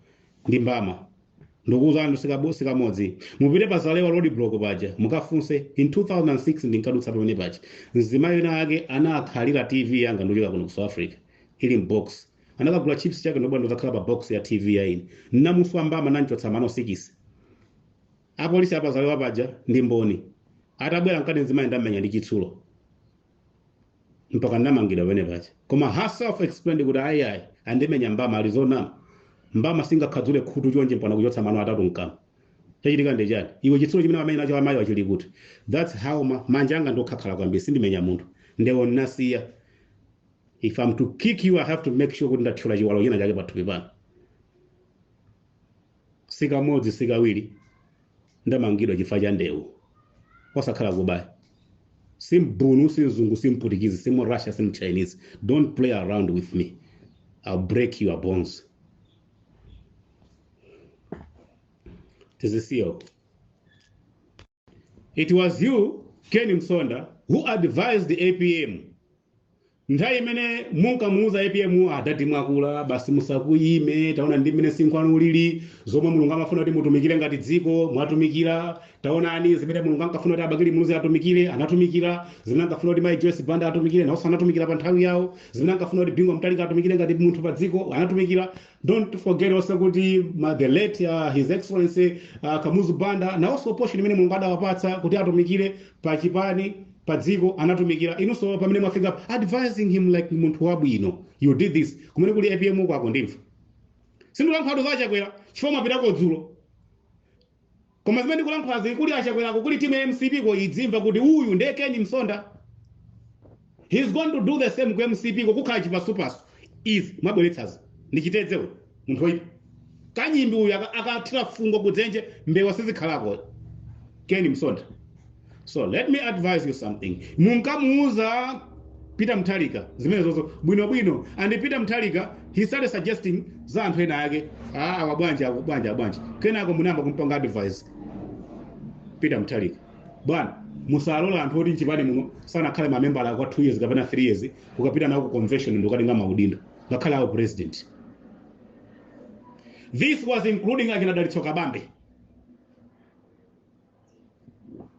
Speaker 2: ndi mbama. Ndikuwuzani sikamodzi. Mupite pa Zalewa road block paja mukafunse. In 2006 ndinkadutsa pamene paja, mzimayi wina ake anakhalira TV yanga ndikuchoka kuno ku South Africa ili m'box, anakagula chips chake, ndobwa ndozakhala pa box ya TV ya ine. Namuswa mbama, nanchotsa mano 6. Apolisi apa Zalewa paja ndi mboni. Atabwera mkati, mzimayi ndamenya ndi chitsulo mpaka ndamangidwa pamene paja. Koma herself explained kuti ayi, ayi, andimenya mbama alizonama, mbama singakhadzule khutu chonje mpaka kuchotsa mano atatu mkamwa. Chachitika ndi chani? Iwe, chitsulo chimene wamenya nacho amayi wachili kuti? That's how manja anga ndokhalakhala kwambiri. Sindimenya munthu, ndewo nnasiya. If I'm to kick you, I have to make sure kuti ndathyola chiwalo china chake pathupi pano. Sikamodzi, sikawiri ndamangidwa chifukwa cha ndewu, osakhala kubaya. Simbunu, simzungu, simputikizi, simu Russia, simu Chinese. Don't play around with me, I'll break your bones. Tizisiyo. It was you, Ken Msonda, who advised the APM nthawi imene munkamuuza APM, "Adati mwakula basi, musakuyime, taona ndi mmene sinkhwanu ulili. Zomwe Mulungu amafuna kuti mutumikire ngati dziko mwatumikira. Taonani zimene Mulungu ankafuna kuti Abakili Muluzi atumikire, anatumikira. Zimene ankafuna kuti Mayi Joyce Banda atumikire, nawonso anatumikira pa nthawi yawo. Zimene ankafuna kuti Bingu Mutharika atumikire ngati munthu pa dziko, anatumikira. Don't forget also kuti the late His Excellency Kamuzu Banda nawonso portion imene Mulungu adawapatsa kuti atumikire pa chipani, pa dziko, anatumikira. Inunso pamene mwafika, advising him like munthu wabwino, you did this." Kumene kuli APM uko akundimva. Sindilankhulatu za Chakwera chifukwa mwapitako dzulo. Koma zimene ndikulankhulazi, kuli Achakwerako, kuli timu ya MCP ko, idzimva kuti uyu ndiye Ken Msonda. He's going to do the same ku MCP ko, kukhala chipasupasu. Izi mwabweretsazi ndichitedzewe munthu oyipa kanyimbi uyu akathira fungo kudzenje, mbewa sizikhalako. Ken Msonda, so let me advise you something. Munkamuuza Peter Mutharika zimene zozo bwinobwino, and Peter Mutharika, he started suggesting za anthu ena ake, ah, awa bwanji, awa bwanji, awa bwanji. Kenako munayamba kumpanga advise Peter Mutharika, bwana, musalola anthu oti mchipani muno sanakhale mamembala kwa 2 years kapena 3 years kukapita nawo ku convention ndikukatenga maudindo, ngakhale awo president. This was including akina Dalitso Kabambe.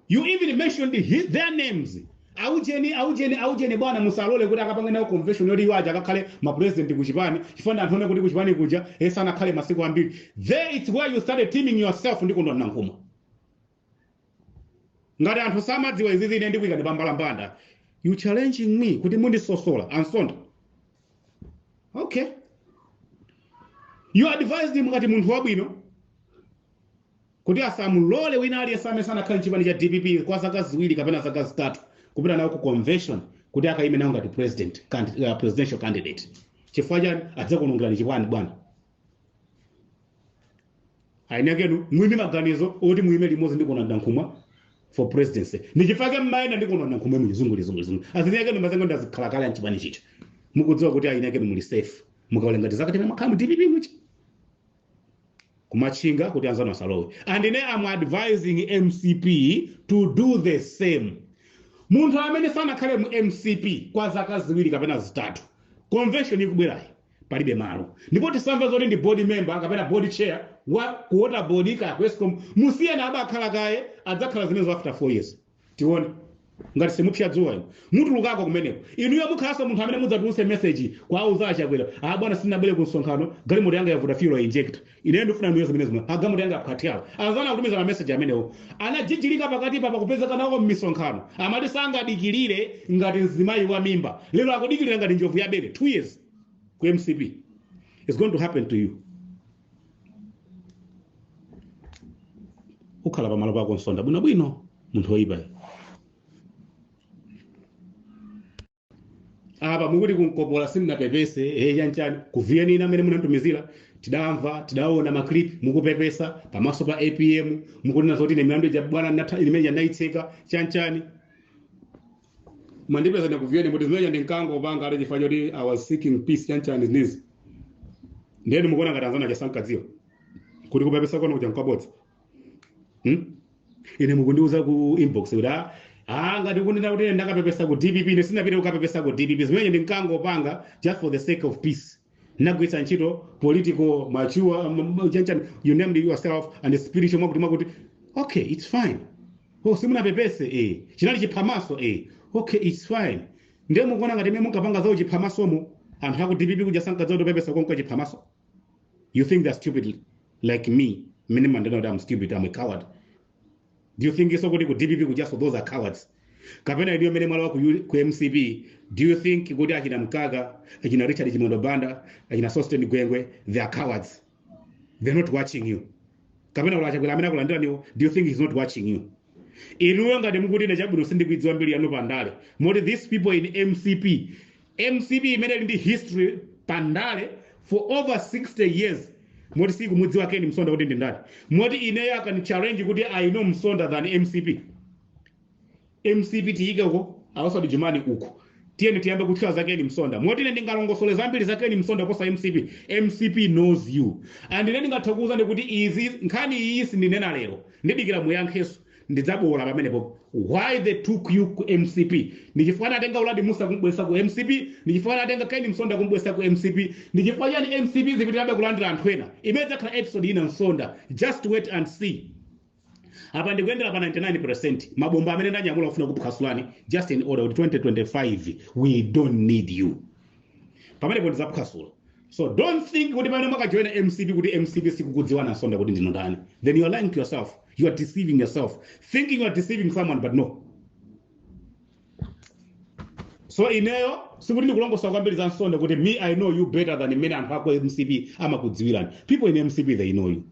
Speaker 2: You even mentioned their names, aujeni, aujeni, aujeni. Bwana, musalole kuti akapange nawo convention yoti iwo aja akakhale ma president kuchipani, chifukwa anthu one kuti kuchipani kuja sanakhale masiku ambiri. There it's where you started teaming yourself ndi Kondwani Nankhumwa. Ngati anthu samadziwa izizi, ine ndikuyika ndi pambalambanda. You challenging me kuti mundisosola Ansonda? Okay, you advised him ngati munthu wabwino kuti asamulole wina aliyense amene sanakhale mchipani cha DPP kwa zaka 2 kapena zaka 3 kupita nawo ku convention kuti akayime nawo ngati presidential candidate. Chifukwa chani? Adzakuonongerani chipani, bwana. Ainekenu mwimi maganizo oti muime limodzi ndi Kondwani Nankhumwa for presidency. Ndi chifukwa mmayenda ndi Kondwani Nankhumwa muzunguli zunguli zunguli. Azinekenu mazengo ndazikhala kale mchipani chicha, mukudziwa kuti ainekenu muli safe. Mukawerenga zaka timene mwakhala mu DPP muchi kumachinga kuti anzanu asalowe. And ine am advising MCP to do the same. Munthu amene sanakhale mu MCP kwa zaka 2 kapena 3, convention ikubwerayi palibe malo. Ndipo tisamve zoti ndi board member kapena board chair wa ku water board kaya ku ESCOM. Musiyeni abakhala kaye, adzakhala zimenezo after 4 years. Tione ngati simupsya dzuwa inu mutulukako kumeneko. Inuyo mukhalanso munthu amene mudzatulutse message kwa auza Achakwera, "Ah bwana, sindinabwere ku msonkhano, galimoto yanga yavuta fuel injector." Ineyo ndifuna inuyo zimene zimwe, "Ah, galimoto yanga yaphwathyala." Anzanu akutumiza ma message amenewo. Anajijilika pakati pa pakupezeka nawo m'misonkhano, amati sangadikirire ngati mzimayi wa mimba. Lero akudikirira ngati njovu ya bere. 2 years ku MCP is going to happen to you. Ukhala pamalo pako, Msonda, bwinobwino, munthu woyipa. Apa mukuti kunkopola sindinapepese, chanchani ku VN ina amene munanditumizira, tidamva, tidaona ma clip mukupepesa pamaso pa APM, mukunena zoti ine milandu ija, bwana, imene ndayitseka, chanchani. Mwandipeza ine ku VN kuti zimene ndinkangopanga ali chifukwa choti I was seeking peace, chanchani zinizi. Ndiyeni mukuona ngati anzanu aja sankadziwa kuti kupepesa kwanu kuja nkwabodza, Ine mukundiuza ku inbox kuti ah, ngati kunena kuti ine ndakapepesa ku DPP, ine sinapite kukapepesa ku DPP. Zimene ndinkangopanga just for the sake of peace. Ndinagwiritsa ntchito political mature, chanchani, you named yourself, and spiritual, mwakuti mwakuti. Okay, it's fine. Oh, simunapepese, eh, chinali chiphamaso, eh, okay, it's fine. Ndiye mukuona ngati imene munkapanga zawo chiphamasomo, anthu aku DPP kuja sankadziwa kuti kupepesa konka chiphamaso? You think they're stupid like me? Mmene mandena kuti I'm stupid, I'm a coward. Do you think so kuti ku DPP kujaso those are cowards? Kapena inuyo mmene mwalowa ku MCP, do you think kuti achina Mkaka, achina Richard Chimwendo Banda, achina Sosten Gwengwe, they are cowards? They're not watching you? Kapena ula Chakwera amene akulandiraniwo, do you think he's not watching you? Inuyo ngati mukuti ine chabwino sindikuidziwa mbiri yanu pandale, moti these people in MCP, MCP imene ili ndi history pandale for over 60 years, moti sikumudziwa Ken Msonda kuti ndi ndani? Moti ineyo I can challenge kuti I know Msonda than MCP. MCP tiyike uko, awasadi Jumani uko, tiyeni tiyambe kutchula za Ken Msonda. Moti ine ndingalongosole zambiri za Ken Msonda kuposa MCP. MCP knows you. And ine ndingathe kuwuzani kuti izi nkhani iyi sindinena lero, ndidikira muyankheso, ndidzabola pamenepo why they took you ku MCP. Ndi chifukwa anatenga Uladi Musa kumbwesa ku MCP, ndi chifukwa anatenga Ken Msonda kumbwesa ku MCP, ndi chifukwa chani MCP zipitirabe kulandira anthu ena. Imene idzakhala episode ina, Msonda. Just wait and see. Apa ndikuyendera pa 99% mabomba amene ndanyamula kufuna kuphwasulani, just in order kuti 2025 we don't need you. Pamenepo ndidzaphwasula. So don't think kuti pamene mwakajoina MCP kuti MCP sikukudziwana Msonda kuti ndinu ndani. Then you are lying to yourself, you are deceiving yourself, thinking you are deceiving someone, but no. So ineyo sikuti ndikulongosola kwambiri za Msonda kuti me, I know you better than mmene anthu ako MCP amakudziwirani. People in MCP, they know you.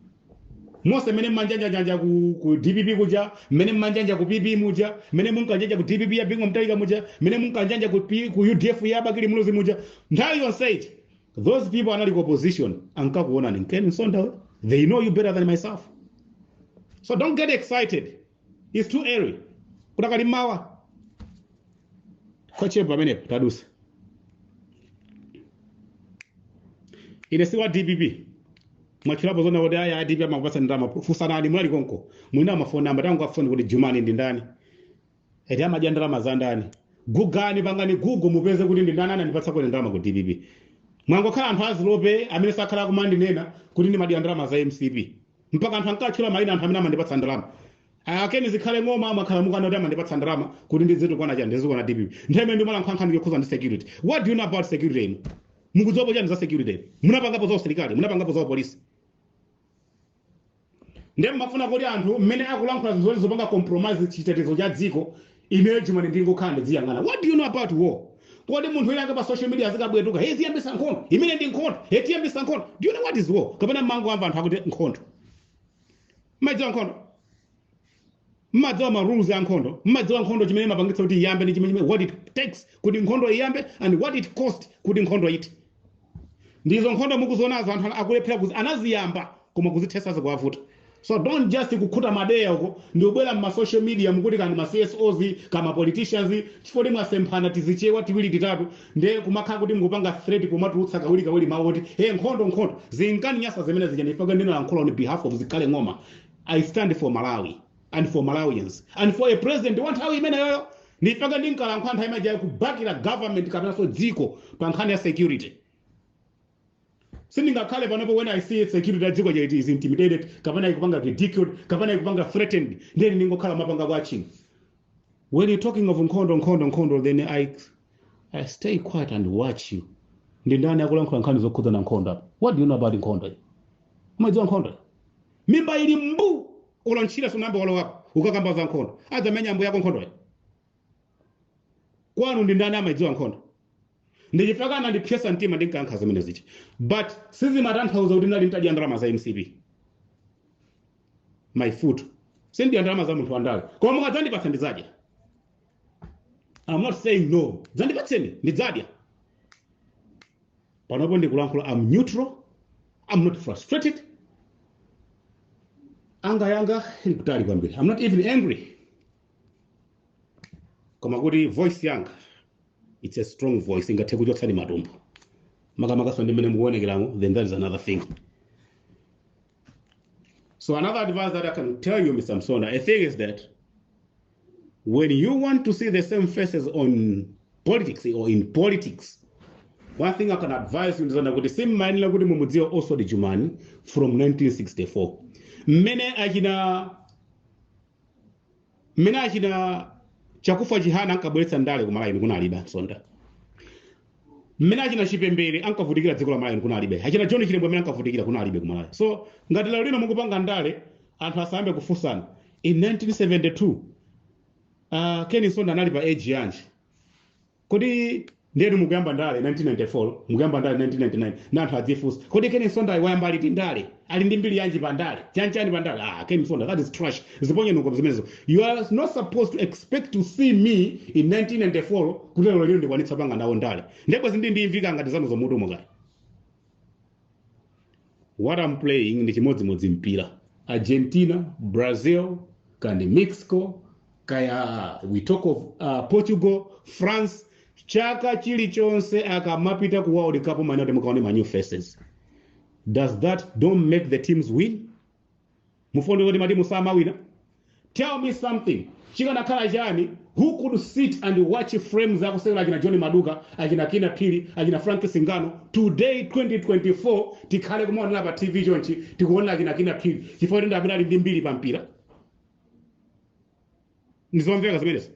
Speaker 2: Mose mmene mmanjanjanja ku DPP kuja, mmene mmanjanja ku PP muja, mmene munkanjanja ku DPP ya Bingu Mutharika muja, mmene munkanjanja ku UDF ya Bakili Muluzi muja, nthawi yonseyi those people anali ku opposition ankakuonani. Ken Msonda, they know you better than myself, so don't get excited. It's too early, kudakali mawa kochepa pamenepo tadusa. Ine si wa DPP. Mwatchulapo zona kuti aya DPP amakupatsa ndalama. Fusanani, mulali konko, mwina mafoni namba tangu afoni kuti Jumani ndi ndani, eti amadya ndalama za ndani. Gugani, pangani Google, mupeze kuti ndi ndani anandipatsa kule ndalama ku DPP. Mwangokhala anthu azilope amene sakhala kumandinena kuti ndimadya ndalama za MCP, mpaka anthu ankatchula mayina anthu amene amandipatsa ndalama. Akeni Zikhale Ng'oma amakhala mukana kuti amandipatsa ndalama kuti ndizitukwana chani, ndizikwana DPP. Nthawi imene ndimalankhula nkhani yokhuza ndi security, what do you know about security? Inu mukudziwapo chani za security? Munapangapo za usilikali? Munapangapo za upolisi? Ndiye mmafuna kuti anthu mmene akulankhula zinthu zoti zopanga compromise chitetezo cha dziko, ineyo Jumani ndingokhala ndiziyang'ana? What do you know about war? Kodi munthu wina ake pa social media azikabwetuka, "Hey, ziyambisa nkhondo, imene ndi nkhondo, hey, tiyambisa nkhondo." Do you know what is war? Kapena mmangoamva anthu akuti nkhondo? Mmadziwa nkhondo? Mmadziwa ma rules a nkhondo? Mmadziwa nkhondo chimene imapangitsa kuti iyambe ndi chimene, what it takes kuti nkhondo iyambe and what it cost kuti nkhondo ite? Ndizo nkhondo mukuzionazo, anthu akulephera kuzi anaziyamba koma kuzithesa zikuwavuta. So don't just kukhuta madeya uko ndikubwera mma social media mukuti kandi ma CSOs kama politicians, chifukwa mwasemphana tizichewa tiwiri titatu, nde kumakhala kuti mukupanga threat pomatulutsa kawiri kawiri mawu oti, "Hey, nkhondo, nkhondo." Zinkaninyasa zimene zija. Ndifaka ndinalankhula on behalf of Zikhale Ng'oma. I stand for Malawi and for Malawians and for a president wa nthawi imeneyoyo. Ndifaka ndinkalankhula nthawi imeneyo kubakira government kapenanso dziko pa nkhani ya security. Sindingakhale panopo when I see security ya dziko it is intimidated kapena ikupanga ridiculed kapena ikupanga threatened, then ndingokhala mapanga watching. When you're talking of nkhondo, nkhondo, nkhondo, then I stay quiet and watch you. Ndi ndani akulankhula nkhani zokhudza na nkhondo apa? What do you know about nkhondo? Umadziwa nkhondo? Mimba ili mbu, ulontchira sunambe walowapo, ukakamba za nkhondo. Adzamenya mbuya yako nkhondo kwanu. Ndi ndani amadziwa nkhondo? Ndichifukwa anandipyesa mtima ndinkayankha zimene zichi, but sizimatanthauza kuti ndinali ntadya ndalama za MCP. My foot, sindidya ndalama za munthu wandale, koma mukadzandipatsa ndidzadya. I'm not saying no. Dzandipatseni ndidzadya. Panopo ndikulankhula, I'm neutral, I'm not frustrated. Anga yanga ili kutali kwambiri. I'm not even angry, koma kuti voice yanga, it's a strong voice, ingathe kuchotsani matumbo, makamakaso ndi mmene mukuonekeramo, then that is another thing. So another advice that I can tell you, Mr. Msonda, a thing is that when you want to see the same faces on politics or in politics, one thing I can advise you ndizona kuti simmayenera kuti mumudziwe Oswald Jumani from 1964, mmene achina Chakufa Chihana ankabweretsa ndale ku Malawi, kunalibe Msonda. Mmene achina Chipembere ankavutikira dziko la Malawi, kunalibe. Achina John Chilembwe amene ankavutikira, kunalibe ku Malawi. So ngati lero lino mukupanga ndale, anthu asayambe kufunsana, "In 1972 Ken Msonda anali pa age yanji?" Kodi ndenu mukuyamba ndale 1994, mukuyamba ndale 1999, na anthu adzifunsa, "Kodi Ken Msonda wayamba liti ndale? Ali ndi mbiri yanji pa ndale? Chanchani pa ndale?" Ah, Ken Msonda, that is trash. Ziponye nuko zimenezo. You are not supposed to expect to see me in 1994 kuti lero lino ndikwanitsa panga nawo ndale. Ndebwe zindi ndimvika ngati zanu zomutu mukati. What I'm playing ndi chimodzimodzi mpira, Argentina, Brazil, kandi Mexico, kaya we talk of Portugal, France, chaka chilichonse akamapita ku World Cup manoti mukaone ma new faces. Does that don't make the teams win? Mufonde kuti matimu samawina? Tell me something, chikanakhala chani? Who could sit and watch Flames akusewera, achina John Maduka, achina Kina Phiri, achina Frank Singano? Today, 2024, tikhale kumaonera pa TV chonchi, tikuonera achina Kina Phiri chifukwa kuti ndi amene ali ndi mbiri pa mpira? Ndizomveka zimenezi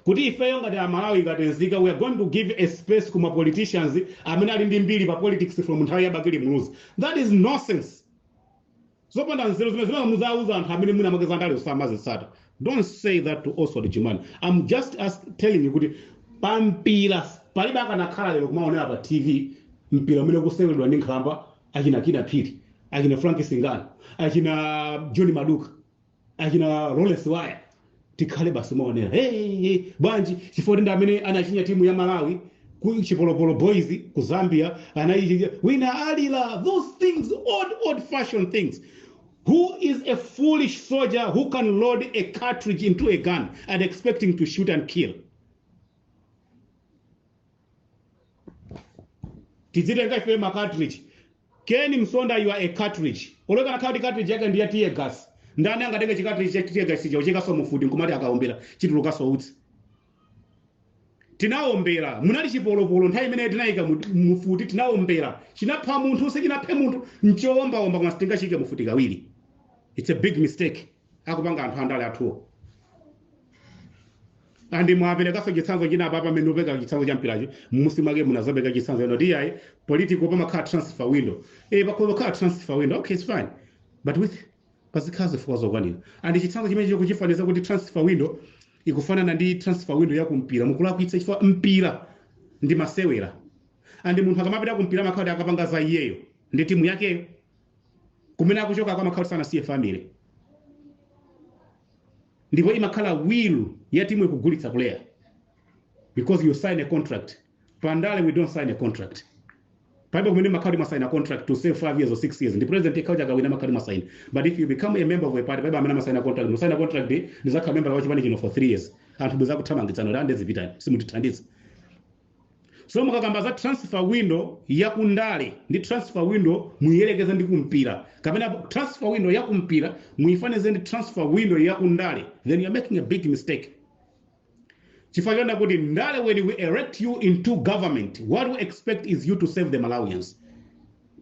Speaker 2: kuti ifeyo ngati Amalawi, ngati nzika, we are going to give a space kuma politicians amene ali ndi mbiri pa politics from nthawi ya Bakili Muluzi? That is nonsense, zopanda nzeru zimene zimene muzauza anthu amene mwina mwake zandale samazitsata. Don't say that to Oswald Jumani. I'm just telling you kuti pampira palibe akanakhala lero kumaonera pa TV mpira umene kuseweredwa ndi nkhalamba achina Kina Phiri. Achina Frank Singano, achina John Maduka, achina Lawrence Waya, tikhale basi maonera, hey, hey, bwanji? Chifukwa ndi amene anachinya timu ya Malawi ku Chipolopolo Boys ku Zambia, anaichinya wina alila. Those things, old old fashion things. Who is a foolish soldier who can load a cartridge into a gun and expecting to shoot and kill? Tidzitenga ife ma cartridge? Ken Msonda, you are a cartridge. Olekana khati cartridge yake ndiya tear gas. Ndani angatenge chi cartridge cha tear gas chija uchekaso mufuti nkumati akaombera chitulukaso utsi? Tinaombera munali chipolopolo nthawi imene tinayika mufuti, tinaombera, chinapha munthu, sichinaphe munthu, nchowombaomba, koma sitingachike mufuti kawiri. It's a big mistake akupanga anthu andale athuwo. Andi mwaperekaso chitsanzo china apa, pamene upeka chitsanzo cha mpiracho, mmusi mwake munazapeka chitsanzo ino tiyayi political pamakhala transfer window. Pakhala transfer window, okay, it's fine, but with pazikhala zifukwa zokwanira. Andi chitsanzo chimene chikuchifaniza kuti transfer window ikufanana ndi transfer window ya kumpira, mukulakwitsa, chifukwa mpira ndi masewera, andi munthu akamapita kumpira amakhala kuti akapanga za iyeyo ndi timu yakeyo. Kumene akuchoka amakhala kuti sanasiye family, ndipo imakhala will ya timu ikugulitsa player because you sign a contract. Pandale we don't sign a contract. Palibe kumene makhala mwasaina contract to save 5 years or 6 years. Ndi president ikhawa chakawina makhala mwasaina, but if you become a member of a party, palibe amene amasaina contract. Musaina contract, ndizakhala member wa chipani chino for 3 years, anthu bweza kuthamangitsana kuti andezipitani, simutithandiza. So mukakamba za transfer window yakundale ndi transfer window muyelekeze ndi kumpira, kapena transfer window yakumpira muyifanize ndi transfer window yakundale, then you're making a big mistake, chifukwa chona kuti ndale, when we elect you into government, what we expect is you to save the Malawians.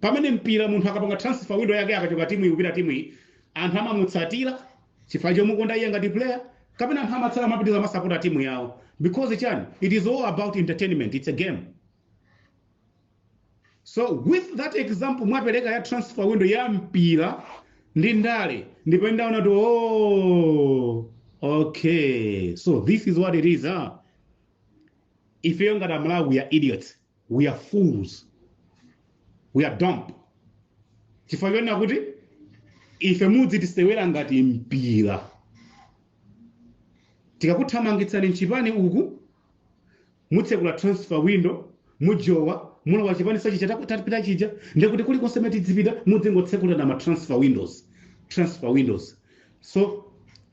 Speaker 2: Pamene mpira, munthu akapanga transfer window yake, akachoka timu iyi kupita timu iyi, anthu amamutsatira chifukwa chomukonda iye ngati player, kapena anthu amatsala amapitiza amasapota timu yawo because chani? It is all about entertainment, it's a game. So with that example mwapereka ya transfer window ya mpira ndi ndale, ndipo ndaona kuti, oh, okay, so this is what it is, huh? Ifeyo ngati Amalawi, we are idiots, we are fools, we are dumb, chifukwa chonena kuti ife mudzi tisewera ngati mpira. Tikakuthamangitsani mchipani uku, mutsekula transfer window, mujowa, mulowa chipani sachicha tapita chija, ndekuti kulikonse mene tidzipita mudzingotsekula na ma transfer windows, transfer windows. So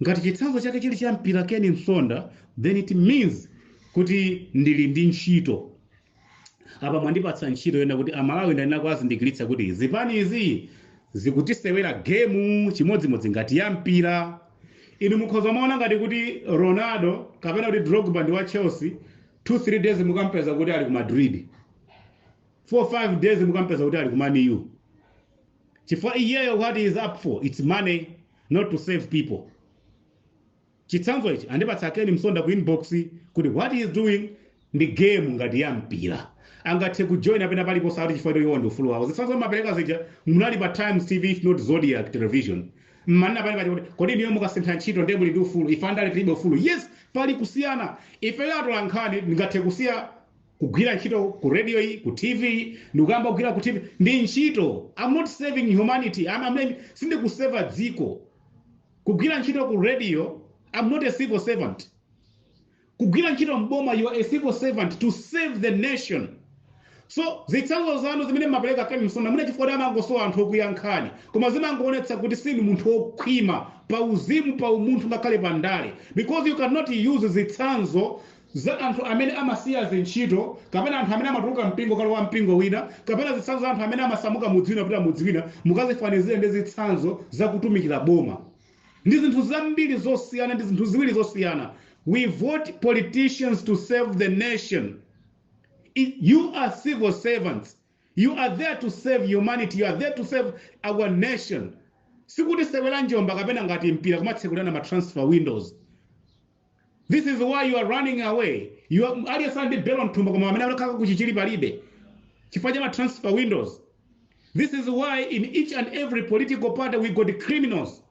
Speaker 2: ngati chitsanzo chake chili cha mpira, Ken Msonda, then it means kuti ndili ndi ntchito apa. Mwandipatsa ntchito yona kuti Amalawi ndanena kuwazindikiritsa kuti zipani izi zikutisewera game chimodzimodzi ngati ya mpira. Inu mukhoza maona ngati kuti Ronaldo kapena kuti Drogba ndi wa Chelsea, 2 3 days mukampeza kuti ali ku Madrid, 4 5 days mukampeza kuti ali ku Man U, chifukwa iyeyo what he is up for, it's money, not to save people. Chitsanzo ichi andipatsa Ken Msonda ku inbox kuti what he is doing ndi game ngati ya mpira, angathe kujoin apena paliponse ati chifukwa iwo ndi ufulu wawo. Zitsanzo mapereka zija munali pa Times TV, if not Zodiac Television, mmanena pali paja kuti kodi niyo mukasintha ntchito ndiye muli ndi ufulu, ife andale tilibe ufulu? Yes, pali kusiyana. Ife atola nkhani ndingathe kusiya kugwira ntchito ku radio iyi, ku TV, ndikuyamba kugwira ku TV, ndi ntchito. I'm not saving humanity. Sindikuseva dziko kugwira ntchito ku radio. I'm not a civil servant. Kugwira ntchito mboma, you are a civil servant to save the nation. So zitsanzo zanu zimene mmapereka, Ken Msonda, mune chifukwa kuti amangosowa anthu okuyankhani, koma zimangoonetsa kuti sinu munthu wokhwima pa uzimu, pa umunthu, ngakhale pa ndale, because you cannot use zitsanzo za anthu amene amasiya zintchito, kapena anthu amene amatuluka mpingo kalowa mpingo wina, kapena zitsanzo za anthu amene amasamuka mudzi wina kupita mudzi wina, mukazifanizire ndi zitsanzo zakutumikira boma. Ndi zinthu zambiri zosiyana, ndi zinthu ziwiri zosiyana. We vote politicians to save the nation. You are civil servants, you are there to save humanity, you are there to save our nation. Sikuti sewera njomba kapena ngati mpira kumatsekulana ma transfer windows. This is why you are running away. You are aliyense ndi belo mthumba, koma amene akakhala kuchichili palibe, chifukwa cha ma transfer windows. This is why in each and every political party we got criminals,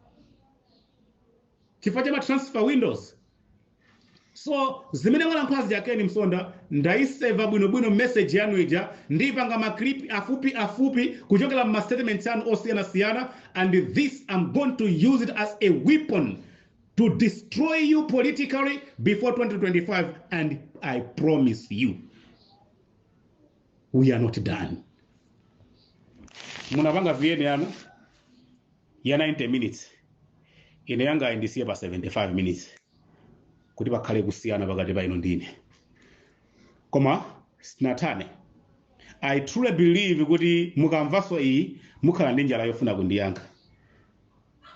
Speaker 2: chifukwa cha ma transfer windows. So zimene walankhula zija Ken Msonda, ndayiseva bwinobwino message yanu ija, ndiyipanga ma clip afupi afupi kuchokera ma statements anu osiyanasiyana, and this I'm going to use it as a weapon to destroy you politically before 2025, and I promise you we are not done. Munapanga VN yanu ya 90 minutes, ine yanga ndisiye pa 75 minutes kuti pakhale kusiyana pakati pa inu ndine, koma sinathane. I truly believe kuti mukamvanso iyi mukhala ndi njala yofuna kundiyankha,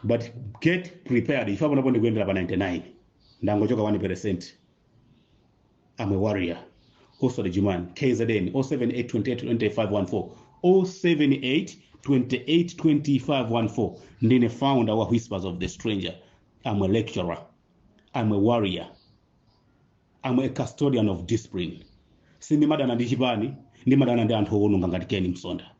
Speaker 2: but get prepared. Ife panopo ndikuyendera pa 99, ndangochoka 1. I'm a warrior. Also the Juman KZN 078 28 2514, 078 28 2514. Ndine founder wa Whispers of the Stranger. I'm a lecturer, I'm a warrior, I'm a custodian of discipline. Sindimadana ndi chipani, ndimadana ndi anthu owononga ngati Ken Msonda.